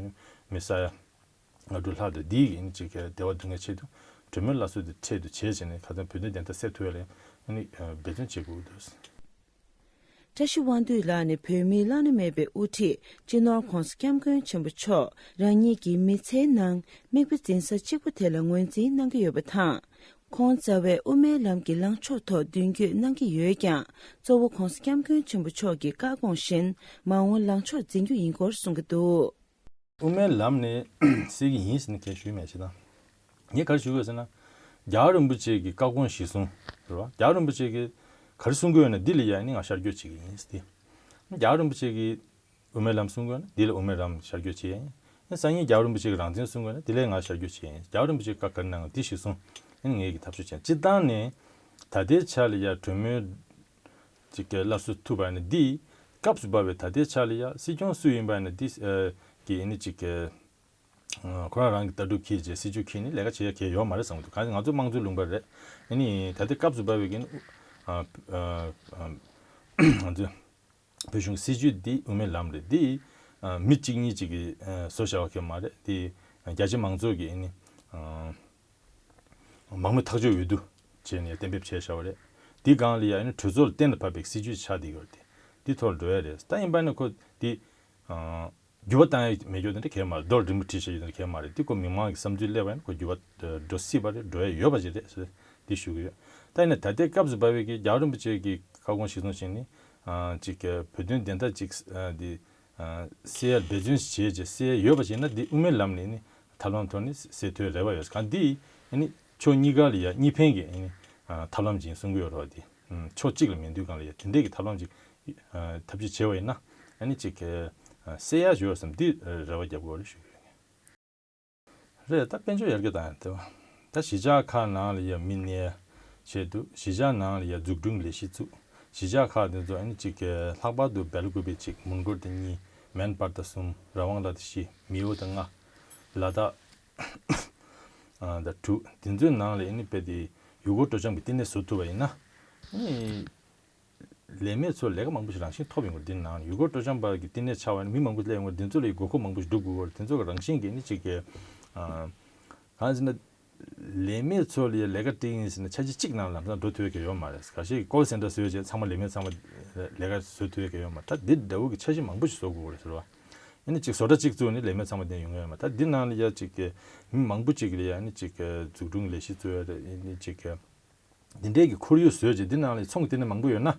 མི་ས་ཡ། སྔ་དྲོ་ལྷག་ཏུ་འདིའི་ཡིན་གཅིག་གི་བདེ་བ་སྡུག་བསྔལ་ཆེད་དུ་གྲོས་མོལ་སླར་གསོ་དེ་འཕྲལ་དུ་བྱས་བྱས་ནས་ཁ་སང་བོད་དོན་བདེན་མཐའ་གསལ་ཐུབ་ཡ་ལ་ཨ་ནི་འབད་བརྩོན་བྱེད་དགོས་འདུག་བཀྲ་ཤིས་དབང་འདུས་ལགས་ནི་བོད་མིའི་བླ་ན་མེད་པའི་དབུ་ཁྲིད་སྤྱི་ནོར་༧གོང་ས་༧སྐྱབས་མགོན་ཆེན་པོ་མཆོག་རང་ཉིད་ཀྱི་མི་ཚེའི་ནང་མིག་དཔེ་འཛིན་ས་གཅིག་པུ་དེ་ལ་ངོས་འཛིན་གནང་གི་ཡོད་པ་དང་། ཁོང་རྩ་བའི་དབུ་མའི་ལམ་གྱི་ལངས་ཕྱོགས་ཐོག་མདུན་སྐྱོད་གནང་གི་ཡོད་ཀྱང་། གཙོ་བོ་༧གོང་ས་༧སྐྱབས་མགོན་ཆེན་པོ་མཆོག་གི་བཀའ་དགོངས་བཞིན་མ་འོངས་ལངས་ཕྱོགས་འཛིན་རྒྱུ་ཡིན་སྐོར་གསུང་གི་འདུག་དབུ་མའི་ལམ་ནས་སེལ་གྱི་ཡིན་ཟེར་ནས་ཁས་ཞུས་མེད་ཅེས་དང་། ངས་ག་རེ་ཞུ་དགོས་ཟེར་ན། རྒྱལ་བ་རིན་པོ་ཆེ་གི་བཀའ་དགོངས་གཞིར་བཟུང་རེད་བ། རྒྱལ་བ་རིན་པོ་ཆེ་གིས་ག་རེ་གསུང་གི་ཡོད་ན་འདི་ལ་ཡ་ནི་ང་ཤར་བསྐྱོད་བྱེད་ཀྱི་ཡིན་ཟེར་ཏེ། རྒྱལ་བ་རིན་པོ་ཆེ་གིས་དབུ་མའི་ལམ་གསུང་གི་ཡོད་ན་འདི་ལ་དབུ་མའི་ལམ་ཤར་བསྐྱོད་བྱེད་ཡ་ཡིན། སང་ཉིན་རྒྱལ་བ་རིན་པོ་ཆེ་གིས་རང་བཙན་གསུང་གི་ཡོད་ན་འདི་ལ་ང་ཤར་བསྐྱོད་བྱེད་ཡ་ཡིན། རྒྱལ་བ་རིན་པོ་ཆེ་བཀའ་ག་རེ་གནང་གི་འདི་གཞིར་བཟུང་ཨ་ནི་ངས་ཀྱི་ཐབས་ཤེས་བྱས། སྤྱིར་བཏང་ནས་ད་ལྟའི་ཆ་ལ་ཡ་གྲོས་མོལ་ཅིག་གི་སླར་གསོ་ཐུབ་པ་ནི་འདི་སྐབས་སུ་བབས་པའི་ད་ལྟའི་ཆ་ལ་ཡ་སྲིད་སྐྱོང་སུ་ཡིན་པ་ནི་འདི་གི་ཨ་ནི་ཅིག་གི་ཁོ་རང་རང་གི་ལྟ་གྲུབ་འཁྱེར་རྗེས་སྲིད་ཇུས་འཁྱེར་ནས་ལས་ཀ་བྱེད་ཡ་གལ་ཡོད་མ་རེད་བསམ་གྱི་འདུག་གང་ང་ཚོ་དམངས་གཙོའི་ལུང་པ་རེད། ཨ་ནི་ད་ལྟའི་སྐབས་སུ་བབས་པའི་གི་ནི་ང་ཚོ་བོད་གཞུང་སྲིད་ཇུས་འདི་དབུ་མའི་ལམ་རེད། འདི་མི་གཅིག་གཉིས་གཅིག་གིས་བཟོ་བྱ་བ་གི་མ་རེད། འདི་རྒྱ་ཆེ་མང་ཚོགས་ཀྱི་ཨ་ནི་མང་མོས་ཐག་གཅོད་འོས་བསྡུ་བྱས་ནས་གཏན་འབེབས་བྱས་བཞག་པ་རེད། འདི་སྒང་ལ་ཡ་ཨ་ནི་གྲོས་ཚོགས་ལ་གཏན་ལ་ཕབ་པའི་སྲིད་ཇུས་ཆགས་བསྡད་ཡོད་རེད། འདི་ཐོག་ལ་འགྲོ་ཡ་རེད། ད་ཡིན་པ་ནི་ཁོ་འདི་འགྱུར་བ་བཏང་ཡ་མེད་རྒྱུ་དེ་འདྲ་གལ་མ་རེད། རྡོ་རིང་པོ་བྲིས་བྱས་ཡོད་དེ་འདྲ་གལ་མ་རེད། འདི་ཁོ་མི་མང་གི་བསམ་ཚུལ་སླེབས་པ་ཡིན་ན་ཁོ་འགྱུར་བ་འགྲོ་སྲིད་པ་རེད། འགྲོ་ཡ་ཡོད་པ་ཞིག་རེད་ཟེར་འདི་ཞུ་གི་ཡོད། ད་ཡིན་ན་ད་ལྟའི་སྐབས་སུ་བབས་པའི་གི་རྒྱལ་བ་རིན་པོ་ཆེ་གི་བཀའ་དགོངས་གཞིར་བཟུང་བྱས་ནས་ཅིག་བོད་དོན་བདེན་མཐའ་ཅིག་འདི་སེལ་ཡར་འབད་བརྩོན་བྱས་རྗེས་སེལ་ཡ་ཡོད་པ་ཞིག་ན་འདི་དབུ་མའི་ལམ་ནས་ནི་ཐབས་ལམ་ཐོག་ནས་སེལ་ཐུབ་རེ་བ་ཡོད། གང་འདི་ནི་ཕྱོགས་གཉིས་ཀ་ལ་ཡ་གཉིས་ཕན་གྱི་ནི་ཐབས་ལམ་ཅིག་གསུང་གི་ཡོད་རེད་བ། འདི་ཕྱོགས་གཅིག་ལ་མི་འདུས་གང་ལ་ཡ་དེ་འདྲས་ཀྱི་ཐབས་ལམ་ཅིག་ཐབས་ཤེས་བྱས་པ་ཡིན་ན་ཨ་ནི་ཅིག་སེལ་ཡ་ཡོད་བསམ་འདི་རེ་བ་རྒྱབ་དགོས་རེད་ཞུ་གི་ཡོད། རེད། ད་དཔལ་འབྱོར་ཡར་རྒྱས་བཏང་ཡ་དེ་བ། ད་གཞིས་ཆགས་ཁག་ནང་ལ་ཡ་མི་གནས་ཆེད་དུ་གཞིས་ཆགས་ནང་ལ་ཡ་འཛུགས་སྐྲུན་ལས་གཞི་བཙུགས། གཞིས་ཆགས་ཁག་དེ་ཚོ་ཨ་ནི་གཅིག་གི་ལྷག་པར་དུ་སྦེལ་ཀུ་པེ་གཅིག་མོན་གྷོ་དེ་གཉིས། མན་སྤར་ཏ་གསུམ། ར་ཝང་ལ་དེ་བཞི། མེའོ་དེ་ལྔ། ལ་དྭགས་ཨ་ད་དྲུག་དེ་ཚོའི་ནང་ལ་ཨ་ནི་དཔེ་དེ་ཡུལ་སྐོར་སྤྲོ་འཆམ་གྱི་བསྟི་གནས་བཟོ་ཐུབ་པ་ཡིན་ན་ཨ་ནི། ལས་མེད་ཚོ་ལས་ཀ་མང་པོ་ཞིག་རང་བཞིན་ཐོབ་ཡོང་གི་རེད། འདི་ནང་ཡུལ་སྐོར་སྤྲོ་འཆམ་པ་གི་བསྟི་གནས་ཆགས་པ་ནི་མི་མང་པོ་སླེབས་ཡོང་གི་རེད། འདི་ཚོ་ལ་ཡི་དགོས་མཁོ་མང་པོ་ཞིག་སྒྲུབ་དགོས་ཀྱི་རེད། འདི་ཚོ་གི་རང་བཞིན་གྱི་ནི་གཅིག་གི་ཨ་གང་ཟེར་ན་ལས་མེད་ཚོ་ལ་ཡ་ལས་ཀ་སྤྲད་ཡིན་ཟེར་ན་ཆ་གཅིག་གཅིག་ནང་ལམ་སང་འགྲོ་ཐུབ་ཡ་གི་ཡོད་མ་རེད། ག་ཤེད་ཀྱི་ཀོལ་སེན་ཊར་བཟོས་བྱས་ཚང་མ་ལས་མེད་ཚང་མ་ལས་ཀ་བཟོ་ཐུབ་ཡ་གི་ཡོད་མ་རེད། ད་འདི་འདྲ་བོ་གི་འཆར་གཞི་མང་པོ་ཞིག་བཟོ་དགོས་ཀྱི་རེད་ཟེར་བ། ཨ་ནི་གཅིག་བཟོ་གྲྭ་གཅིག་བཙུགས་ནས་ལས་མེད་ཚང་མ་དེ་ཡོང་གི་ཡོད་མ་རེད། ད་འདི་ནང་ལ་ཡ་གཅིག་གི་མི་མང་པོ་གཅིག་ལ་ཡ་ཨ་ནི་གཅིག་གི་འཛུགས་སྐྲུན་ལས་གཞི་བཙུགས་ཡ་རེད། ཨ་ནི་གཅིག་གི་འདི་འདྲའི་གི་ཁོར་ཡུག་བཟོས་རྗེས་འདི་ནང་ལ་ཚོང་གི་བསྟི་གནས་མང་པོ་ཡོད་ན་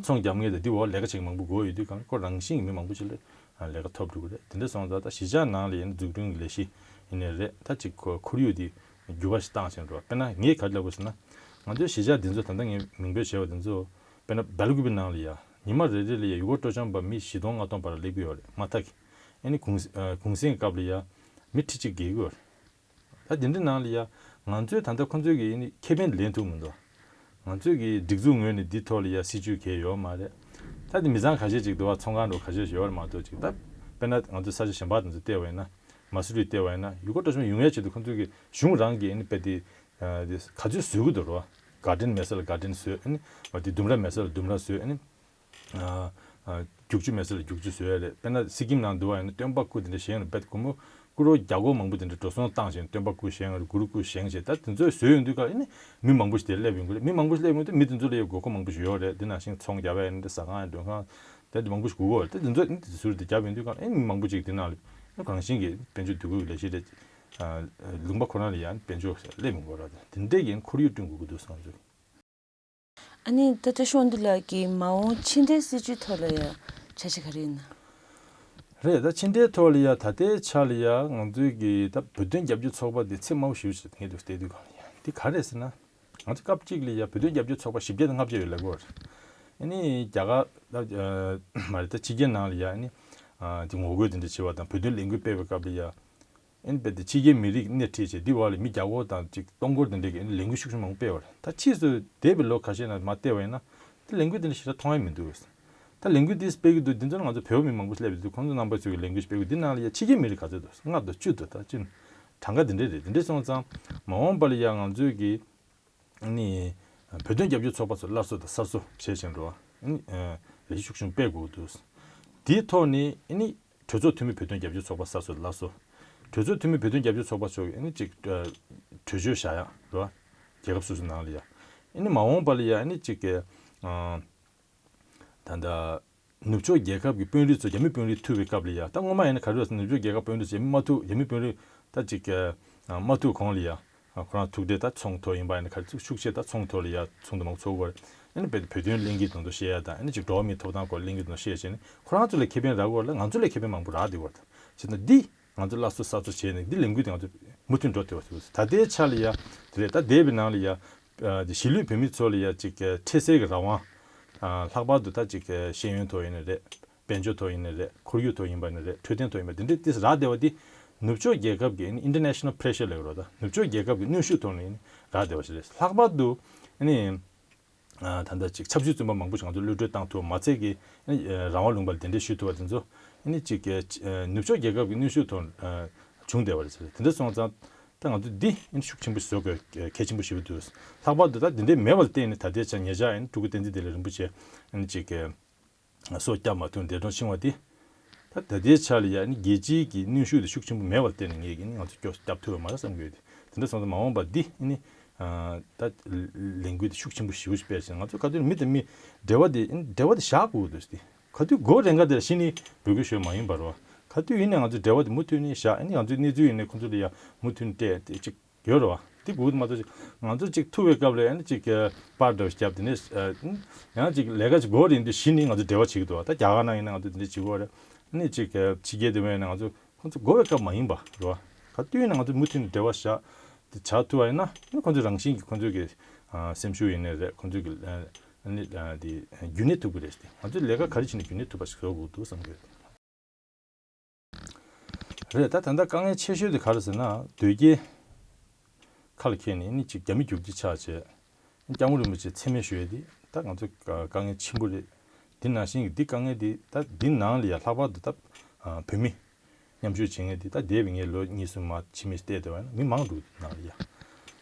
ཚོང་རྒྱག་མཁན་དང་འདི་འོག་ལས་ཀ་བྱེད་མཁན་མང་པོ་དགོས་ཡོད་དུས་གང་ཁོ་རང་བཞིན་གྱི་མི་མང་པོ་ཞིག་ལ་ལས་ཀ་ཐོབ་འགྲོ་གི་རེད། དེ་འདྲ་སོང་ཙང་ད་གཞིས་ཆགས་ནང་ལ་ཡིན་ན་འཛུགས་སྐྲུན་གྱི་ལས་གཞི་ཡིན་ནའི་རེད། ད་ཅིག་ཁོ་ཁོར་ཡུག་འདི་འགྱུར་བ་ཞིག་བཏང་བཞིན་འགྲོ། དཔེར་ན་ངས་ག་རེ་ལབ་དགོས་ཟེར་ན་ང་ཚོའི་གཞིས་ཆགས་འདི་ཚོ་ད་ལྟ་ངས་མིང་འབོད་བྱས་པ་འདི་ཚོ་དཔེར་ན་སྦེལ་ཀུ་པེ་ནང་ལ་ཡ་ཉི་མ་རེ་རེ་ལ་ཡ་ཡུལ་སྐོར་སྤྲོ་འཆམ་པ་མི་བཞི་སྟོང་ལྔ་སྟོང་བར་སླེབས་ཀྱི་ཡོད་རེད། མ་མཐའ་གི་ཨ་ནི་གུང་གུང་གསེང་སྐབས་ལ་ཡ་མི་ཁྲི་གཅིག་བརྒལ་གྱི་ཡོད་རེད། ད་དེ་འདྲ་ནང་ལ་ཡ་ང་ཚོའི་ད་ལྟ་ཁོ་ཚོའི་གི་ཨ་ནི་ཁེ་ཕན་ལེན་ཐུབ་མི་འདུག་ང་ཚོའི་གི་སྒྲིག་འཛུགས་ངོས་ནས་འདི་ཐོག་ལ་ཡ་སྲིད་ཇུས་གང་ཡང་ཡོད་མ་རེད། ད་དེ་མི་ཚང་ཁ་ཤས་ཅིག་འདུག་བ། ཚོང་ཁང་འགྲོ་ཁ་ཤས་ཤིག་ཡོད་རེད་མ་གཏོགས་ཅིག་ད་དཔེར་ན་ང་ཚོ་ས་ཆ་གཞན་པ་དེ་ཚོ་བལྟས་པ་ཡིན་ན། མ་སུ་རི་བལྟས་པ་ཡིན་ན་ཡུལ་སྐོར་སྤྲོ་འཆམ་ཡོང་ཡ་ཆེད་དུ་ཁོང་ཚོས་ཀྱི་གཞུང་རང་གི་ཨ་ནི་དཔེ་དེ་ཨ་དེ་ག་ཚོད་བཟོ་གི་འདུག་རོ། གར་ཌེན་མེད་ས་ལ་གར་ཌེན་བཟོས། ཨ་ནི་དེ་ལྡུམ་ར་མེད་ས་ལ་ལྡུམ་ར་བཟོས། ཨ་ནི་ཨ་ཨ་རྒྱུག་ཆུ་མེད་ས་ལ་རྒྱུག་ཆུ་བཟོས་ཡ་རེད། དཔེར་ན་སི་ཀིམ་ནང་འདུག་བ་ཡིན་ན་སྟོན་པ་སྐུ་དེ་འདྲ་བཞེངས་ནས་དཔེ་སྒོར་མོ་ཀུ་རོ་བརྒྱ་སྐོར་མང་པོ་དེ་འདྲ་འགྲོ་སོང་བཏང་བཞིན་སྟོན་པ་སྐུ་བཞེངས་རེད། གུ་རུ་སྐུ་བཞེངས་བྱས། ད་དེ་ཚོ་བཟོས་ཡོང་དུས་ཀ་ཨ་ནི་མི་མང་པོ་ཞིག་དེ་སླེབས་ཡོང་གི་རེད། མི་མང་པོ་ཞིག་སླེབས་ཡོང་དུས་མི་དེ་ཚོ་ལ་ཡ་དགོས་མཁོ་མང་པོ་ཞིག་ཡོད་རེད། འདི་ནང་བཞིན་ཚོང་རྒྱག་པ་ཡིན་ན་འདྲ། ཟ་ཁང་། མགྲོན་ཁང་། དེ་འདྲ་མང་པོ་ཞིག་དགོས་ཀྱི་ཡོད་རེད། དེ་ཚོ་ནི་དེ་ཟུར་དེ་བརྒྱབ་ཡོང་དུས་གང་ཨེ་མི་མང་པོ་ཅིག་དེ་ནང་ལ་གང་ཤེས་ཀྱི་དཔལ་འབྱོར་འདུ་འགོད་ཀྱི་ལས་གཞི་རེད། ཨ་ལུང་པ་ཁོ་རང་ལ་ཡང་དཔལ་འབྱོར་སླེབས་མི་དགོས་ར། དེ་འདྲས་ཀྱི་ཁོར་ཡུག་བསྐྲུན་དགོས་ཀྱི་འདུག་བསམ་ཚུལ། ཨ་ནི་ད་བཀྲ་ཤིས་དབང་འདུས་ལགས་ཀྱིས་མ་འོངས་ཕྱི་འབྲེལ་སྲིད་ཇུས་ཐོག་ལ་ཡང་འཆར་གཞི་ག་རེ་ཡིན་ན། རེད། ད་ཕྱི་འབྲེལ་ཐོག་ལ་ཡང་ད་ལྟའི་ཆ་ལ་ཡང་ང་ཚོའི་གི་ད་བོད་དོན་རྒྱབ་སྐྱོར་ཚོགས་པ་འདི་ཚད་དམའ་བོ་ཞེ་པོ་ཞིག་ངེས་འདུག་བལྟས་དུས་གང་ལ་ཡང་འདི་ག་རེ་ཟེར་ན། ང་ཚོ་སྐབས་གཅིག་ལ་ཡ་བོད་དོན་རྒྱབ་སྐྱོར་ཚོགས་པ་བཞི་བརྒྱ་དང་ལྔ་བརྒྱ་ཡོད་ལབ་ཀྱི་ཡོད་རེད། ཨ་ནི་རྒྱ་གར་ད་ཨ་མ་རེད། ད་ཕྱི་རྒྱལ་ནང་ལ་ཡ་ཨ་ནི་ཨ་དེ་ངོ་རྒོལ་དེ་འདྲ་བྱེད་པ་དང་བོད་དོན་ལས་འགུལ་སྤེལ་བའི་སྐབས་ལ་ཡ། ཨ་ནི་རྦད་དེ་ཕྱི་རྒྱལ་མི་རིགས་སྣེ་ཁྲིད་བྱས་འདི་བར་ལ་མི་བརྒྱ་སྐོར་དང་ཅིག་སྟོང་སྐོར་དེ་འདྲ་གི་ཨ་ནི་ལས་འགུལ་ཤུགས་ཆེན་མང་སྤེལ་བ་རེད། ད་ཕྱིས་སུ་འདས་པའི་ལོ་ཁ་ཤས་ནང་མར་བལྟས་པ་ཡིན་ན་དེ་ལས་འགུལ་དེ་འདྲ་ཞེ་དྲག་མཐོང་ཡ་མི་འདུག་ད་ལས་འགུལ་འདི་སྤེལ་གྱི་འདུག་འདི་ཚོ་ནི་ང་ཚོ་བོད་པ་མི་མང་པོ་སླེབས་ཡོད་དུས་ཁོང་ཚོ་རྣམ་པ་ཚོས་ཀྱི་ལས་འགུལ་སྤེལ་གྱི་འདི་ནང་ལ་ཡ་ཕྱི་རྒྱལ་མི་རིགས་ག་ཚོད་འདུག་ལྔ་དང་བཅུ་འདུག་ད་ཅི་གྲངས་ཀ་འདི་འདྲ་རེད། འདི་འདྲ་སོང་ཙང་མ་འོངས་པ་ལ་ཡ་ང་ཚོས་ཀྱི་ནི་བོད་དོན་རྒྱབ་སྐྱོར་ཚོགས་པ་ཚོ་སླར་གསོ་དང་གསར་བཟོ་བྱེད་བཞིན་འགྲོ་བ་ནི་ལས་གཞི་ཤུགས་ཆེན་སྤེལ་དགོས་འདུག་དེའི་ཐོག་ནས་ནི་གྲོས་ཚོགས་འཐུས་མི་བོད་དོན་རྒྱབ་སྐྱོར་ཚོགས་པ་གསར་བཟོ་སླར་གསོ། གྲོས་ཚོགས་འཐུས་མི་བོད་དོན་རྒྱབ་སྐྱོར་ཚོགས་པ་ཚོ་ནི་ཅིག་གྲོས་ཆོད་བཞག་ཡ་རེད་བ། རྒྱལ་ཁབ་སོ་སོའི་ནང་ལ་ཡ་ནི་མ་འོངས་པ་ལ་ཡ་ནི་ཅིག་གི་ད་ལྟ། ནུབ་ཕྱོགས་རྒྱལ་ཁབ་ཀྱི་དཔོན་རིགས་ཚོ་རྒྱ་མི་དཔོན་རིགས་ཐུག་པའི་སྐབས་ལ་ཡ་ད་སྔོན་མ་ཡིན་ན་ག་རེ་རེད་ཟེར་ན་ནུབ་ཕྱོགས་རྒྱལ་ཁབ་དཔོན་རིགས་ཚོ་རྒྱ་མི་མ་ཐུག་རྒྱ་མི་དཔོན་རིགས་ད་ཅིག་མ་ཐུག་གོང་ལ་ཡ་ཁོ་རང་ཐུག་འཕྲད་ད་ཚོགས་འདུ་ཡིན་པ་ཡིན་ན་ག་རེ་ཚུགས་ཤུགས་ཆེ་ད་ཚོགས་འདུ་ལ་ཡ་ཚོགས་འདུ་མང་པོ་ཚོགས་དགོས་རེད། ཨ་ནི་བོད་བོད་དོན་གླེང་གི་དོན་དུ་བཤད་ཡ་དང་ཨ་ནི་ཅིག་འགྲོ་བ་མིའི་ཐོབ་ཐང་སྐོར་གླེང་གི་དོན་བཤད་བྱས་ནས་ཁོ་རང་ཚོ་ལ་ཁེ་ཕན་རག་དགོས་རེད་ལ་ང་ཚོ་ལ་ཁེ་ཕན་མང་པོ་རག་བསྡད་དགོས་རེད། བྱས་ན་འདི་ང་ཚོ་སླར་གསོ་གསར་གསོ་བྱས་ནས་འདི་ལས་འགུལ་དེ་ང་ཚོ་མུ་མཐུད་འགྲོ་བསྡད་པ་ཞིག་ད་ལྟའི་ཆ་ལ་ཡ་དེ་རེད། ད་འདས་པའི་ནང་ལ་ཡ། ཨ་གཞིས་ལུས་བོད་མི་ཚོ་ལ་ཡ་ཅིག་འཕྲལ་སེལ་གྱི་རང་དབང་། ཨ་ལྷག་པར་དུ་ད་ཅིག་ཤེས་ཡོན་ཐོག་ཡིན་ནའི་རེད། དཔལ་འབྱོར་ཐོག་ཡིན་ནའི་རེད། ཁོར་ཡུག་ཐོག་ཡིན་པ་ཡིན་ནའི་རེད། འཕྲོད་བསྟེན་ཐོག་ཡིན་པ་འདི་འདྲའི་ཏིས་རག་བསྡད་པ་འདི་ནུབ་ཕྱོགས་རྒྱལ་ཁབ་ཀྱི་ཨིན་ཊར་ནེ་ཤ་ནལ་པི་རེ་ཤར་ལབ་ཀྱི་རེད། ད་ནུབ་ཕྱོགས་རྒྱལ་ཁབ་ཀྱི་གནོན་ཤུགས་ཐོག་ནས་རག་བསྡད་པ་ཞིག་རེད། ལྷག་པར་དུ་ཨ་ནི་ད་ལྟ་ཅིག་ཆབ་སྲིད་བཙོན་པ་མང་པོ་ཞིག་ང་ཚོ་གློད་གྲོལ་བཏང་ཐུབ་པ་མ་ཚད་ཀྱི་ཨ་ནི་རང་དབང་ལུང་པ་ལ་གདན་འདྲེན་ཞུས་ཐུབ་པ་དེ་ཚོ་ཨ་ནི་ཅིག་ནུབ་ཕྱོགས་རྒྱལ་ཁབ་ཀྱི་གནོན་ཤུགས་ཐོག་བྱུང་བསྡད་པ་རེད་ཟེར། དེ་འདྲ་སོང་ཙང་། ད་ང་ཚོ་འདི་ཨ་ནི་ཤུགས་ཆེན་པོ་བཟོ་དགོས་གལ་ཆེན་པོ་ཞེ་པོ་འདུག་ལྷག་པར་དུ་ད་འདི་འདྲའི་མེད་པ་ལ་བརྟེན་ནས་ད་ལྟའི་ཆར་ཉེ་ཆར་ཨ་ནི་སྤྲུལ་སྐུ་བསྟན་འཛིན་བདེ་ལེགས་རིན་པོ་ཆེ་ཨ་ནི་ཅིག་གི་སྲོག་སྐྱབས་མ་ཐུབ་འདས་གྲོངས་ཕྱིན་པ་འདི། ད་ད་ལྟའི་ཆར་ལ་ཡ་ཨ་ནི་རྒྱལ་སྤྱིའི་གི་གནོན་ཤུགས་དེ་ཤུགས་ཆེན་པོ་མེད་པ་ལ་བརྟེན་ནས་ངས་ཀྱི་ཨ་ནི་ང་ཚོ་སྐྱོབ་སྐྱབས་ཐུབ་པ་མ་རེད་བསམ་གྱི་ཡོད་དེ། དེ་འདྲ་སོང་ཙང་མ་འོངས་པ་འདི་ཨ་ནི་ད་ལས་འགུལ་དེ་ཤུགས་ཆེན་པོ་ཞེ་པོ་ཞིག་སྤེལ་ཞིང་ང་ཚོ་ག་དུས་མི་དང་མི་འབྲེལ་བ་དེ་ཨ་ནི་འབྲེལ་བ་དེ་བཞག་དགོས་འདུག་སྟེ། ག་དུས་མགོ་རེ་འགའ་དེར་གཞི་ནས་འབོད་སྐུལ་ཞུས་མ་ཡིན་པ་རེད་བ། ག་དུས་ཡིན་ནའི་ང་ཚོའི་འབྲེལ་བ་དེ་མུ་མཐུད་ནས་བཞག་ཨ་ནི་ང་ཚོའི་གནས་ཚུལ་ཡིན་ནའི་ཁོང་ཚོ་ལ་ཡང་མུ་མཐུད་ནས་སྤྲད་དེ་གཅིག་ཡོད་རེད་བ། དེ་དགོས་མ་གཏོགས་ང་ཚོ་གཅིག་ཐུག་པའི་སྐབས་ལ་ཨ་ནི་གཅིག་པར་འདྲ་བོ་བརྒྱབ་དེ་ནས་ཡང་གཅིག་ལས་ཀ་གཅིག་མགོ་རེ་ཡིན་དུས་གཞི་ནས་ང་ཚོ་འབྲེལ་བ་བྱེད་ཀྱི་འདུག་བ། ད་རྒྱ་གར་ནང་ཡིན་ན་ང་ཚོ་དེ་འདྲ་བྱེད་ཀྱི་ཡོད་རེད། ཨ་ནི་གཅིག་ཕྱི་རྒྱལ་དེ་བས་ན་ང་ཚོ་ཁོང་ཚོ་དགོས་པའི་སྐབས་མ་ཡིན་པ་རེད་བ། ག་དུས་ཡིན་ན་ང་ཚོ་མུ་མཐུད་ནས་འབྲེལ་བ་བཞག་དེ་བྱ་ཐུབ་པ་ཡིན་ན་ཨ་ནི་ཁོང་ཚོའི་རང་བཞིན་གྱིས་ཁོང་ཚོའི་གི་སེམས་ཤུགས་ཡིན་ནའི་རེད། ཁོང་ཚོའི་གི་ཨ་ནི་དེ་རྒྱུན་གནས་ཐུབ་ཀྱི་རེད་དེ། ང་ཚོས་ལས་ཀ་ག་རེ་བྱས་ནས་རྒྱུན་གནས་ཐུབ་པ་ཞིག་བཟོ་དགོས་འདུག་བསམ་གྱི་ཡོད། རེད། ད་ད་ལྟ་དཀའ་ངལ་ཆེ་ཤོས་དེ་ག་རེ་ཟེར་ན་དོལ་རྒྱལ་ཁ་ལ་འཁྱེར་ནས་ཨ་ནི་ཅིག་རྒྱ་མི་རྒྱུག་ཁྱི་ཆགས་བྱས། སྐྱབས་མགོན་རིན་པོ་ཆེ་མཚན་སྨད་ཞུ་ཡས་དེ་ད་ང་ཚོ་དཀའ་ངལ་ཆེན་པོ་རེད། དེ་ནང་བཞིན་གྱི་འདི་དཀའ་ངལ་དེ་ད་འདི་ནང་ལ་ཡ་ལྷག་པར་དུ་ད་བོད་མི་མཉམ་ཞུགས་བྱེད་མཁན་དེ་ད་འདས་པའི་ངས་ལོ་གཉིས་གསུམ་མ་ཕྱི་མི་བལྟས་བསྡད་པ་ཡིན་ན་མི་མང་འདུག་ནང་ལ་ཡ།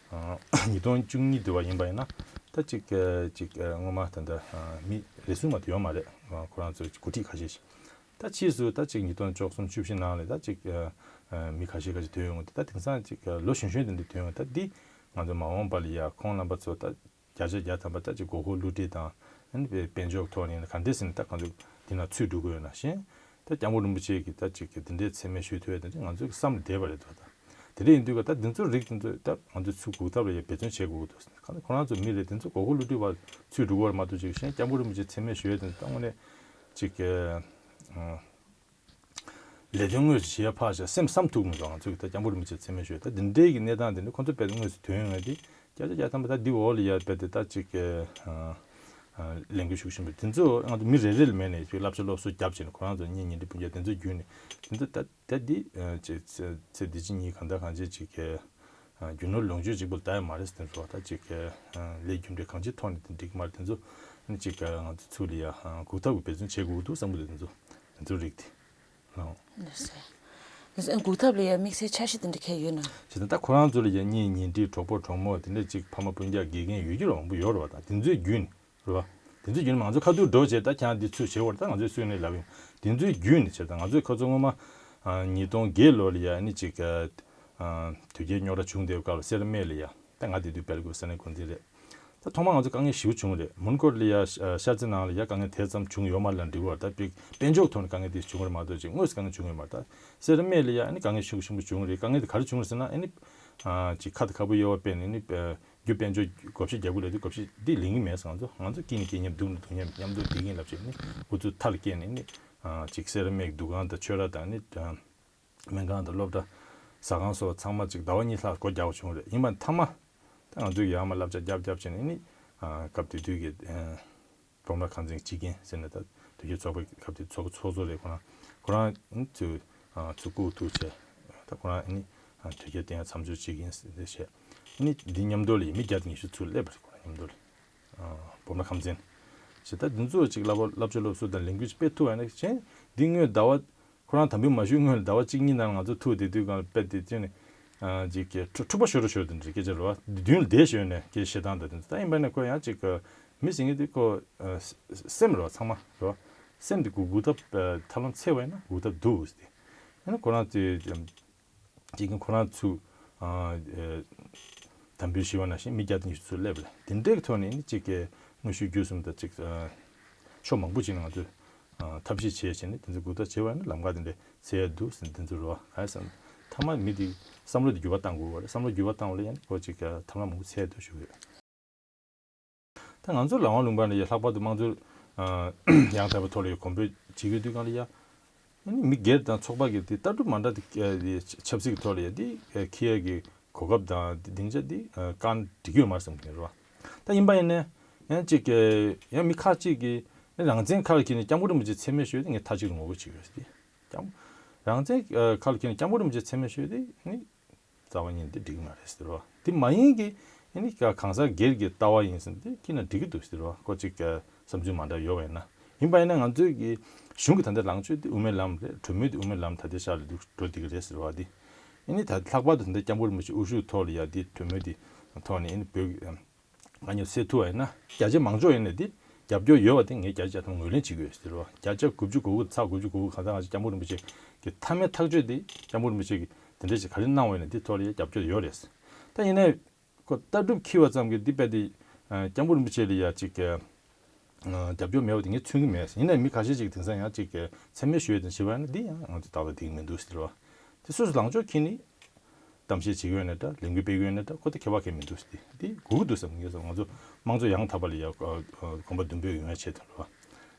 ཉིས་སྟོང་བཅུ་གཉིས་དུ་བ་ཡིན་པ་ཡིན་ན་ད་ཅིག་ཅིག་སྔོན་མ་ད་ལྟ་མི་རེ་ཟུང་མ་གཏོགས་ཡོད་མ་རེད། ཁོ་རང་ཚོ་འགོ་ཁྲིད་ཁ་ཤས་ཤིག་ད་ཕྱིས་སུ་ད་ཅིག་ཉིས་སྟོང་བཅུ་གསུམ་བཅུ་བཞི་ནང་ལ་ད་ཅིག་ཨ་ཨ་མི་ཁ་ཤས་ཁ་ཤས་ཐོན་ཡོང་གི་འདུག་ད་དེང་སང་ཅིག་ཨ་ལོ་གཞོན་གཞོན་དེ་འདྲ་ཐོན་ཡོང་ད་འདི་ང་ཚོ་མ་འོངས་པ་ལ་ཡ་ཁོང་རྣམ་པ་ཚོ་ད་བརྒྱ་ཆ་བརྒྱ་ཐམ་པ་ད་ཅིག་མགོ་སྐོར་བསླུ་བྲིད་དང་ཨ་ནི་དཔལ་འབྱོར་ཐོག་ནས་ག་འདྲས་ཟེར་ནས་ད་ང་ཚོ་འདི་ན་ཚུད་འགྲོ་གི་ཡོད་ན་གཞན་ད་སྐྱབས་མགོན་རིན་པོ་ཆེ་གིས་ད་ཅིག་འདི་འདྲའི་མཚན་སྨད་ཞུས་ཐུབ་ཡ་དེ་འདྲ་ང་ཚོའི་བསམ་ལ་འདས་པ་རེད་འདུག་ད་དེ་འདྲ་ཡིན་དུས་ཀ་ད་འདི་ཚོ་རིགས་འདི་ཚོ་ད་ང་ཚོས་ཚུར་འགུག་ཐབས་ལ་ཡ་འབད་བརྩོན་བྱེད་དགོས་ཀྱི་འདུག་ཁོ་རང་ཚོ་མི་རེད། དེ་ཚོ་མགོ་སྐོར་བསླུ་བྲིད་པ་ཚུད་འགྲོ་གི་ཡོད་རེད་མ་གཏོགས་ཅིག་གཞན་སྐྱབས་མགོན་རིན་པོ་ཆེ་མཚན་སྨད་ཞུ་ཡ་དེ་ད་དངོས་གནས་ཅིག་གི་ཨ། ལས་དོན་དངོས་སུ་བྱེད་ཡ་ཕར་བཞག་སེམས་བསམ་ཐུབ་མི་འདུག་ང་ཚོ་གི་ད་སྐྱབས་མགོན་རིན་པོ་ཆེ་མཚན་སྨད་ཞུས་ད་འདི་འདྲའི་གི་གནས་སྟངས་དེ་འདྲ་ཁོ་ཚོ་དཔེ་དངོས་སུ་ཐོན་ཡོང་ཡ་དེ་བརྒྱ་ཆ་བརྒྱ་ཐམ་པ་ད་འདི་འོག་ལ་ཡ་དཔེ་དེ་ད་ཅིག་གི་ཨ་ཨ་ལས་འགུལ་ཤུགས་ཆེན་པོ་དེ་ཚོ་ང་ཚོ་མི་རེ་རེ་ལ་མེད་ནས་ཅིག་བསླབ་བྱ་སློབ་གསོ་བརྒྱབ་བྱས་ནས་ཁོ་རང་ཚོ་གཉེན་ཉེ་འབྲེལ་སྤུན་ཀྱག་དེ་ཚོ་བརྒྱུད་ནས་དེ་ཚོ་ད་ད་འདི་ཨ་ཅིག་ཚེ་ཚེ་འདི་ཕྱི་གཉིས་གང་ལྟར་གང་བྱེད་ཅིག་གི་ རྒྱུ་ནོར་ལོངས་སྤྱོད་གཅིག་པུ་ལྟ་ཡ་མ་རེད་ཟེར་དུས་རོ། ད་ཅིག་ལས་རྒྱུ་འབྲས་གང་ཅིའི་ཐོག་ནས་དེ་འགྲིག་གི་མ་རེད། དེ་ཚོ་ནི་ཅིག་ང་ཚོ་ཚུར་ལ་ཡ་སྒུག་ཐབས་ཀྱི་འབད་བརྩོན་བྱེད་དགོས་འདུག་བསམ་གི་འདུག་དེ་ཚོ་དེ་ཚོ་རིགས་དེ། ཨོ། ལགས་སོ། ལགས་སོ། སྒུག་ཐབས་ལ་ཡ་དམིགས་བསལ་འཆར་གཞི་དེ་འདྲ་གང་ཡོད་ན། བྱས་ཙང་ད་ཁོ་རང་ཚོ་ལ་ཡ་གཉེན་ཉེ་འཁྲིས་གྲོགས་པོ་གྲོགས་མོ་དེ་འདྲ་ཅིག་ཕ་མ་སྤུན་ཀྱག་དགེ་རྒན་ཡོད་རྒྱུ་རང་པོ་ཡོད་རེད་བ། ད་དེ་ཚོའི་བརྒྱུད་ནས་རེད་བ། དེ་ཚོའི་བརྒྱུད་ནས་ང་ཚོ་ཁ་ཐུག་འགྲོ་བྱས་ད་ཁྱེད་རང་འདི་ཚོས་བྱེད་བར་ད་ང་ཚོས་སུས་ནས་ལབ་ཡོང་། དེ་ཚོའི་བརྒྱུད་ནས་བྱས་ད་ང་ཚོས་ཁ་ཚོ་སྔོན་མ་ཉིས་སྟོང་བརྒྱད་ལོ་ལ་ཡ་ནི་ཅིག་དོལ་རྒྱལ་རྙོག་དྲ་བྱུང་བསྡད་པའི་སྐབས་ལ་སེ་ར་སྨད་ལ་ཡ། ད་ང་དེ་དུས་སྦེལ་ཀོབ་ས་གནས་འགོ་འཛིན་རེད། ད་ཐོག་མར་ང་ཚོ་དཀའ་ངལ་ཞེ་པོ་བྱུང་རེད། མོན་གྷོ་ལ་ཡ་ཤ་ཤར་རྩེ་ནང་ལ་ཡ་དཀའ་ངལ་དེ་ཙམ་བྱུང་ཡོད་མ་རེད་ལབ་འགྲིག་པ་རེད། ད་དཔེ་དཔལ་འབྱོར་ཐོག་ནས་དཀའ་ངལ་དེ་བྱུང་རེད་མ་གཏོགས་ཅིག་དངོས་སུ་དཀའ་ངལ་བྱུང་ཡོད་མ་རེད། ད་སེ་ར་སྨད་ལ་ཡ་ཨ་ནི་དཀའ་ངལ་ཤུགས་ཆེན་པོ་བྱུང་རེད། དཀའ་ངལ་དེ་ག་རེ་བྱུང་རེད་ཟེར་ན་ཨ་ནི་ཅིག་ཁ་དང་ཁ་སྤུ་གཡོ་བ་སྤེལ་ནས་ཨ་ནི་རྒྱུ་དཔལ་འབྱོར་བགོ་བཤའ་རྒྱག་དགོས་ལབ་དུས་བགོ་བཤའ་འདི་ལེན་གྱི་མེད་ཟེར། ང་ཚོ་ང་ཚོ་སྐྱིད་ནི་སྐྱིད་མཉམ་སྡུག་ནི་སྡུག་མཉམ་མཉམ་དུ་བསྡད་ཀྱི་ཡིན་ལབ་བྱས་ནས་ཨུ་ཚུགས་མཐའ་ལ་བསྐྱལ་ནས་ཨ་ནི་ཅིག་སེ་ར་སྨད་ཀྱི་འདུ་ཁང་དང་ཆོས་ར་དང་ཨ་ནི། སྨན་ཁང་དང་སློབ་གྲྭ། ཟ་ཁང་སོགས་ཚང་མ་ཅིག་ཟླ་བ་གཉིས་ལྷག་སྒོ་རྒྱག་པ་བྱུང་རེད། ཡིན་པ་མཐའ་མ། ད་ང་ཚོས་ཡར་མར་བསླབ་བྱ་རྒྱབ་རྒྱབ་བྱས་ནས་ནི། སྐབས་དེ་དུས་ཀྱི། སྤོམ་ར་ཁང་ཚན་སྤྱི་རྒན་ཟེར་ནས་ད་དོལ་རྒྱལ་ཚོགས་པའི་སྐབས་དེ་ཚོགས་ཚོགས་གཙོ་རེད་ཁོ་རང་། ཁོ་རང་ནི་ཚུར་ཚུར་བཀུག་ཐུག་བྱས། ད་ཁོ་རང་ནི་དོལ་རྒྱལ་བསྟེན་ཡ་མཚམས་སྦྱོར་སྤྱི་རྒན་ཟེར་བྱས། ནི་འདི་མཉམ་དུ་ལ་ཡིན་མི་བརྒྱ་དང་ཉི་ཤུ་ཚུར་སླེབས་པ་རེད་ཁོ་རང་མཉམ་དུ་ལ། སྤོམ་ར་ཁང་ཚན། ཞེས་ད་འདི་ཚོ་ཅིག་བསླབ་བསླབ་བྱ་སློབ་གསོ་དང་ལས་འགུལ་ཅིག་སྤེལ་ཐུབ་པ་ཡིན་ན་གཞན་འདི་སྔོན་ཟླ་བ། ཁོ་རང་དམ་འབུལ་མ་ཞུས་སྔོན་ལ་ཟླ་བ་གཅིག་གཉིས་ནང་ང་ཚོ་ཐུག་བསྡད་དུས་སྒང་ལ་དཔེ་དེ་དུས་ནས། ཅིག་གི་འཁྲུག་འཁྲུག་པ་ཤོར་ཤོར་དེ་འདྲ་སྐད་ཆ་རེད་བ། མདུན་ལ་བསྡད་ཤོར་ནས་སྐད་བཤད་སྟངས་དང་དེ་ཚོ་ད་ཡིན་པ་ནས་ཁོ་ཡང་ཅིག་གི་མི་ཟེར་མཁན་དེ་ཁོ། སེམས་རེད་བ་ཚང་མ་རེད་བ། སེམས་དེ་སྒུག་སྒུག་ཐབས་ཐབས་ལམ་འཚོལ་བ་ཡིན་ན་སྒུག་ཐབས་འདུག་ཟེར་ཏེ། ཡང་ན་ཁོ་རང་ཚོས། གཅིག་ཁོ་རང་ཚོས། དམ་འབུལ་ཞུས་པ་ནང་བཞིན་མི་བརྒྱ་དང་ཉི་ཤུ་ཚུར་སླེབས་པ་རེད། དེ་འདྲའི་ཐོག་ནས་ནི་གཅིག་གི་དངོས་ཤུགས་བརྒྱུད་གསུམ་དང་གཅིག་ཕྱོགས་མང་པོ་ཅིག་ནས་ང་ཚོས་ཐབས་ཤེས་བྱས་བྱས་ནས་དེ་ཚོ་འགུག་ཐབས་བྱས་པ་ཡིན་ན་ལམ་ཁ་དེ་འདྲ་འཚོལ་ཡ་འདུག་ཟེར་དེ་ཚོ་རེད་བ། གང་ཡིན་ཟེར་ན་མཐའ་མ་མི་དེ་བསམ་བློ་དེ་འགྱུར་བ་གཏང་དགོས་པ་རེད། བསམ་བློ་འགྱུར་བ་བཏང་བ་ལ་ཡང་ཁོ་གཅིག་ཐབས་ལམ་མང་པོ་འཚོལ་ཡ་འདུག་ཞུ་གི་ཡོད། ད་ང་ཚོ་ལ་དབང་ལུང་པ་ནས་ཡ་ལྷག་པར་དུ་དམངས་གཙོ་ཡང་དག་པའི་ཐོག་ལ་ཡ་གོམ་བགྲོད་བྱེད་དགོས་དུས་སྒང་ལ་ཡ། ཨ་ནི་མི་སྒེར་དང་ཚོགས་པ་གི་དེ་ལྟ་གྲུབ་མ་འདྲ་དེ་ཆབ་སྲིད་ཀྱི་ཐོག་ལ་ཡ་དེ་འཁྱེར་ཡ་གི་གོ་སྐབས་དང་དེ་སྡིངས་ཆ་དེ་བཀག་ན་འགྲིག་གི་ཡོད་མ་རེད་བསམ་གྱི་རེད་བ། ད་ཡིན་པ་ཡིན་ནའི་ཡང་ཅིག་ཡང་མི་ཁག་ཅིག་གིས་རང་བཙན་ཁ་ལ་འཁྱེར་ནས་སྐྱབས་མགོན་རིན་པོ་ཆེ་མཚན་སྨད་ཞུས་ཏེ་ངས་མཐའ་གཅིག་ཏུ་ངོ་རྒོལ་བྱེད་ཀྱི་ཡོད་ཟེར་ཏེ། སྐྱབས། རང་བཙན་ཁ་ལ་འཁྱེར་ནས་སྐྱབས་མགོན་རིན་པོ་ཆེ་མཚན་སྨད་ཞུས་ཏེ་ནི། རྩ་བ་ཉིད་དེ་འགྲིག་མ་རེད་ཟེར་བ། དེ་མ་ཡིན་གྱི་ཨ་ནི་གང་ཟག་སྒེར་གྱི་ལྟ་བ་ཡིན་ཟེར་ན་དེ་ཁྱེད་ན་འགྲིག་གི་འདུག་ཟེར་བ། ཁོ་གཅིག་བསམ་ཚུལ་མ་འདྲ་ཡོད་པ་ཡིན་ན། ཡིན་པ་ཡིན་ན་ང་ཚོའི་གི་གཞུང་གི་ད་ལྟ་ལངས་ཕྱོགས་དེ་དབུ་མའི་ལམ་རེད། གྲོས་མོལ་དེ་དབུ་མའི་ལམ་ད་ལྟའི་ཆར་ལ་འདུག་འགྲོ་བསྡད་ཀྱི་རེད་ཟེར་བ་དེ། ཨ་ནི་ད་ལྷག་པར་དུ་ད་ལྟ་སྐྱབས་མགོན་རིན་པོ་ཆེ་དབུ་བཞུགས་ཐོག་ལ་ཡ་དེ་གྲོས་མོལ་དེ་ཐོག་ནས་ཨ་ནི་བོད་ཀྱི་དཀའ་རྙོག་སེལ་ཐུབ་པ་ཡིན་ན་རྒྱ་ཆེ་མང་ཕྱོགས་ཡིན་ན་དེ་རྒྱབ་སྐྱོར་ཡོད་པ་དེ་ངས་བརྒྱ་ཆ་བརྒྱ་ཐམ་ངོས་ལེན་བྱེད་ཀྱི་ཡོད་ཟེར་བ། བརྒྱ་ཆ་དགུ་བཅུ་གོ་དགུ་ཚེག་དགུ་བཅུ་གོ་དགུ་གང་ལྟར་ང་ཚོ་སྐྱབས་མགོན་རིན་པོ་ཆེ་གི་མཐའ་མའི་ཐག་གཅོད་དེ་སྐྱབས་མགོན་རིན་པོ་ཆེ་གི་དེ་འདྲ་ཞིག་ག་རེ་གནང་བ་ཡིན་ན་དེ་ཐོག་ལ་ཡང་རྒྱབ་སྐྱོར་ཡོད་རེད། ད་ཡིན་ནའི་ཁོ་ལྟ་གྲུབ་འཁྱེར་བ་ཙམ་གྱིས་འདི་དཔེ་དེ་སྐྱབས་མགོན་རིན་པོ་ཆེ་ལ་ཡ་གཅིག་གི་རྒྱབ་སྐྱོར་མེད་པ་དེ་ངས་མཚོན་གྱི་མེད། ཡིན་ནའི་མི་ཁ་ཤས་ཅིག་དེང་སང་ཡང་གཅིག་གི་མཚན་སྨད་ཞུ་ཡས་དང་བྱེད་པ་ཡིན་ན་འདི་ཡང་ང་ཚོ་ཏག་ཏག་འགྲིག་གི་མི་འདུག་ཟེར་བ། དེ་སོ་སོ་ལངས་ཕྱོགས་འཁྱེར་ནས། གཏམ་བཤད་བྱེད་ཀྱི་ཡོད་ནའི་འདྲ་ལས་འགུལ་སྤེལ་གྱི་ཡོད་ནའི་འདྲ་ཁོ་དེ་ཁྱད་པར་གང་ཡང་མི་འདུག་ཟེར་ཏེ་དེ་དགོས་ཀྱི་འདུག་བསམ་གྱི་ཡོད། ང་ཚོ་དམངས་གཙོ་ཡང་དག་པ་ལ་ཡ་གོམ་པ་མདུན་སྤོས་ཡོང་ཡ་ཆེད་དུ་རེད་བ།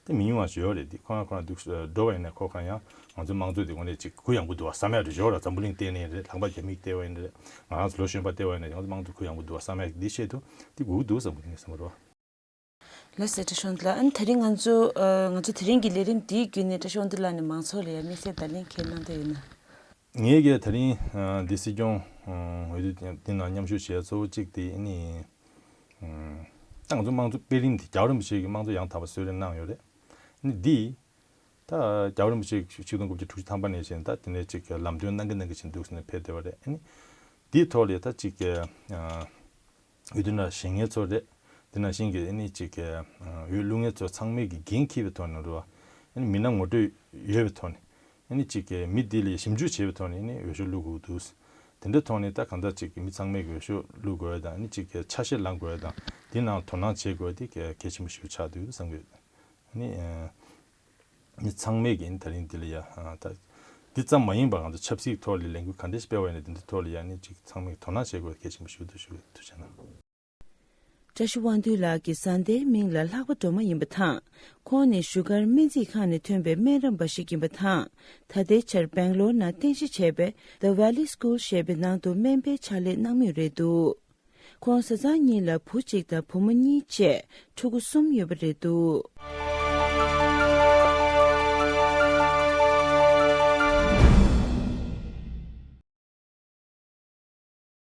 དེ་མི་ཉུང་བ་ཞིག་ཡོད་རེད། དེ་ཁོ་རང་ཁོ་རང་འདུག་འགྲོ་བ་ཡིན་ནའི་ཁོ་གང་ཡང་ང་ཚོ་དམངས་གཙོ་དེ་དངོས་གནས་ཅིག་གུ་ཡངས་པོ་འདུག་བ་བསམ་ཡ་རེ་ཞོར་ལ་འཛམ་བུ་གླིང་བལྟས་ནའི་རེད། ལྷག་པར་རྒྱ་མིས་བལྟས་པ་ཡིན་ནའི་རེད། ང་རང་ཚོ་ལོ་གཞོན་པ་བལྟས་པ་ཡིན་ནའི་ང་ཚོ་དམངས་གཙོ་གུ་ཡངས་པོ་འདུག་བ་བསམ་ཡ་འདི་ཆེད་དུ་དེ་དགོས་ཀྱི་འདུག་བསམ་གྱི་ཡིན་བསམ་རེད་བ། ལགས་སོ་བཀྲ་ཤིས་དབང་འདུས་ལགས། ཨ་ནི་དེ་རིང་ང་ཚོ་ཨ་ང་ཚོ་དེ་རིང་གི་ལས་རིམ་འདིའི་བརྒྱུད་ནས་བཀྲ་ཤིས་དབང་འདུས་ལགས་ནས་མང་ཚོགས་ལ་ཡང་དམིགས་བསལ་བརྡ་ལན་གང་གནང་འདོད་ཡོད་ན། ངས་ཀྱི་དེ་རིང་ཨ་འདི་སྲིད་སྐྱོང་ཨ་འོས་བསྡུ་འདི་ནང་མཉམ་ཞུགས་བྱས་གཙོ་བོ་གཅིག་དེ་ནི་ཨ་ད་ང་ཚོ་དམངས་གཙོ་སྤེལ་རིམ་དེ་རྒྱལ་བ་རིན་པོ་ཆེ་གིས་དམངས་གཙོ་ཡང་དག་པ་གསོལ་རས་གནང་ཡོད་རེད། ནི་འདི་ད་རྒྱལ་བ་རིན་པོ་ཆེ་ཆིག་སྟོང་དགུ་བརྒྱ་དྲུག་ཅུ་ཐམ་པ་ནས་བཞིན་ད་དེ་ནས་ཅིག་ལམ་སྟོན་གནང་གི་གནང་གི་བཞིན་འདུག་ཟེར་ནས་ཕེབས་བསྡད་པ་རེད། ཨ་ནི་འདིའི་ཐོག་ལ་ད་ཅིག་གི་ཨ་འོས་བསྡུ་ནང་བཞེངས་མཁན་ཚོ་རེད། དེ་ནང་བཞིན་གྱི་ཨ་ནི་ཅིག་གི་ཨ་འོས་བླུག་མཁན་ཚོ་ཚང་མས་ཀྱི་འགན་འཁྱེར་བའི་ཐོག་ནས་རེད་བ། ཨ་ནི་མི་སྣ་ངོ་སྤྲོད་ཡོད་པའི་ཐོག་ནས་ཨ་ནི་ཅིག་གི་མི་འདི་ལ་ཞིབ་འཇུག་བྱས་པའི་ཐོག་ནས་ཨ་ནི་འོས་ཤོག་བླུག་དགོས་འདུག་དེ་འདྲའི་ཐོག་ནས་ད་གང་ལྟར་ཅིག་གི་མི་ཚང་མས་ཀྱི་འོས་ཤོག་བླུག་དགོས་ཡ་དང་ཨ་ནི་ཅིག་གི་ཆ་ཤས་ལེན་དགོས་ཡ་དང་དེ་ནང་དོ་སྣང་བྱེད་དགོས་ཡ་དེ་གལ་གལ་ཆེན་པོ་ཞིག་ཆགས་འདུག་བསམ་གྱི་ཡོད། ཨ་ནི་ཨ། མི་ཚང་མས་ཀྱིས་ད་རིང་འདི་ལ་ཡ་ཨ་ད་འདི་ཙམ་མ་ཡིན་པར་ང་ཚོ་ཆབ་སྲིད་ཐོག་ལ་ལས་འགུལ་ག་འདྲ་ཞིག་སྤེལ་བ་ཡིན་ན་འདི་འདི་ཐོག་ལ་ཡ་ནི་ཅིག་ཚང་མས་དོ་སྣང་བྱེད་དགོས་གལ་ཆེན་པོ་ཞིག་འདུག་ཞུ་ཐུགས་རྗེ་གནང་། བཀྲ་ཤིས་དབང་འདུས་ལགས་ཀྱི་བཟའ་ཟླའི་མིང་ལ་ལྷག་པ་སྒྲོལ་མ་ཡིན་པ་དང་། ཁོང་ནི་བཞུགས་སྒར་སྨན་རྩིས་ཁང་ནས་ཐོན་པའི་སྨན་རམས་པ་ཞིག་ཡིན་པ་དང་། ད་ལྟའི་ཆར་སྦེང་ལོར་ནང་རྟེན་གཞི་བྱས་པའི་The Valley School ཞེས་པའི་ནང་དུ་སྨན་པའི་ཕྱག་ལས་གནང་མུས་རེད་འདུག་ཁོང་བཟའ་ཚང་གཉིས་ལ་བུ་གཅིག་དང་བུ་མོ་གཉིས་བཅས་ཕྲུ་གུ་གསུམ་ཡོད་པ་རེད་འདུག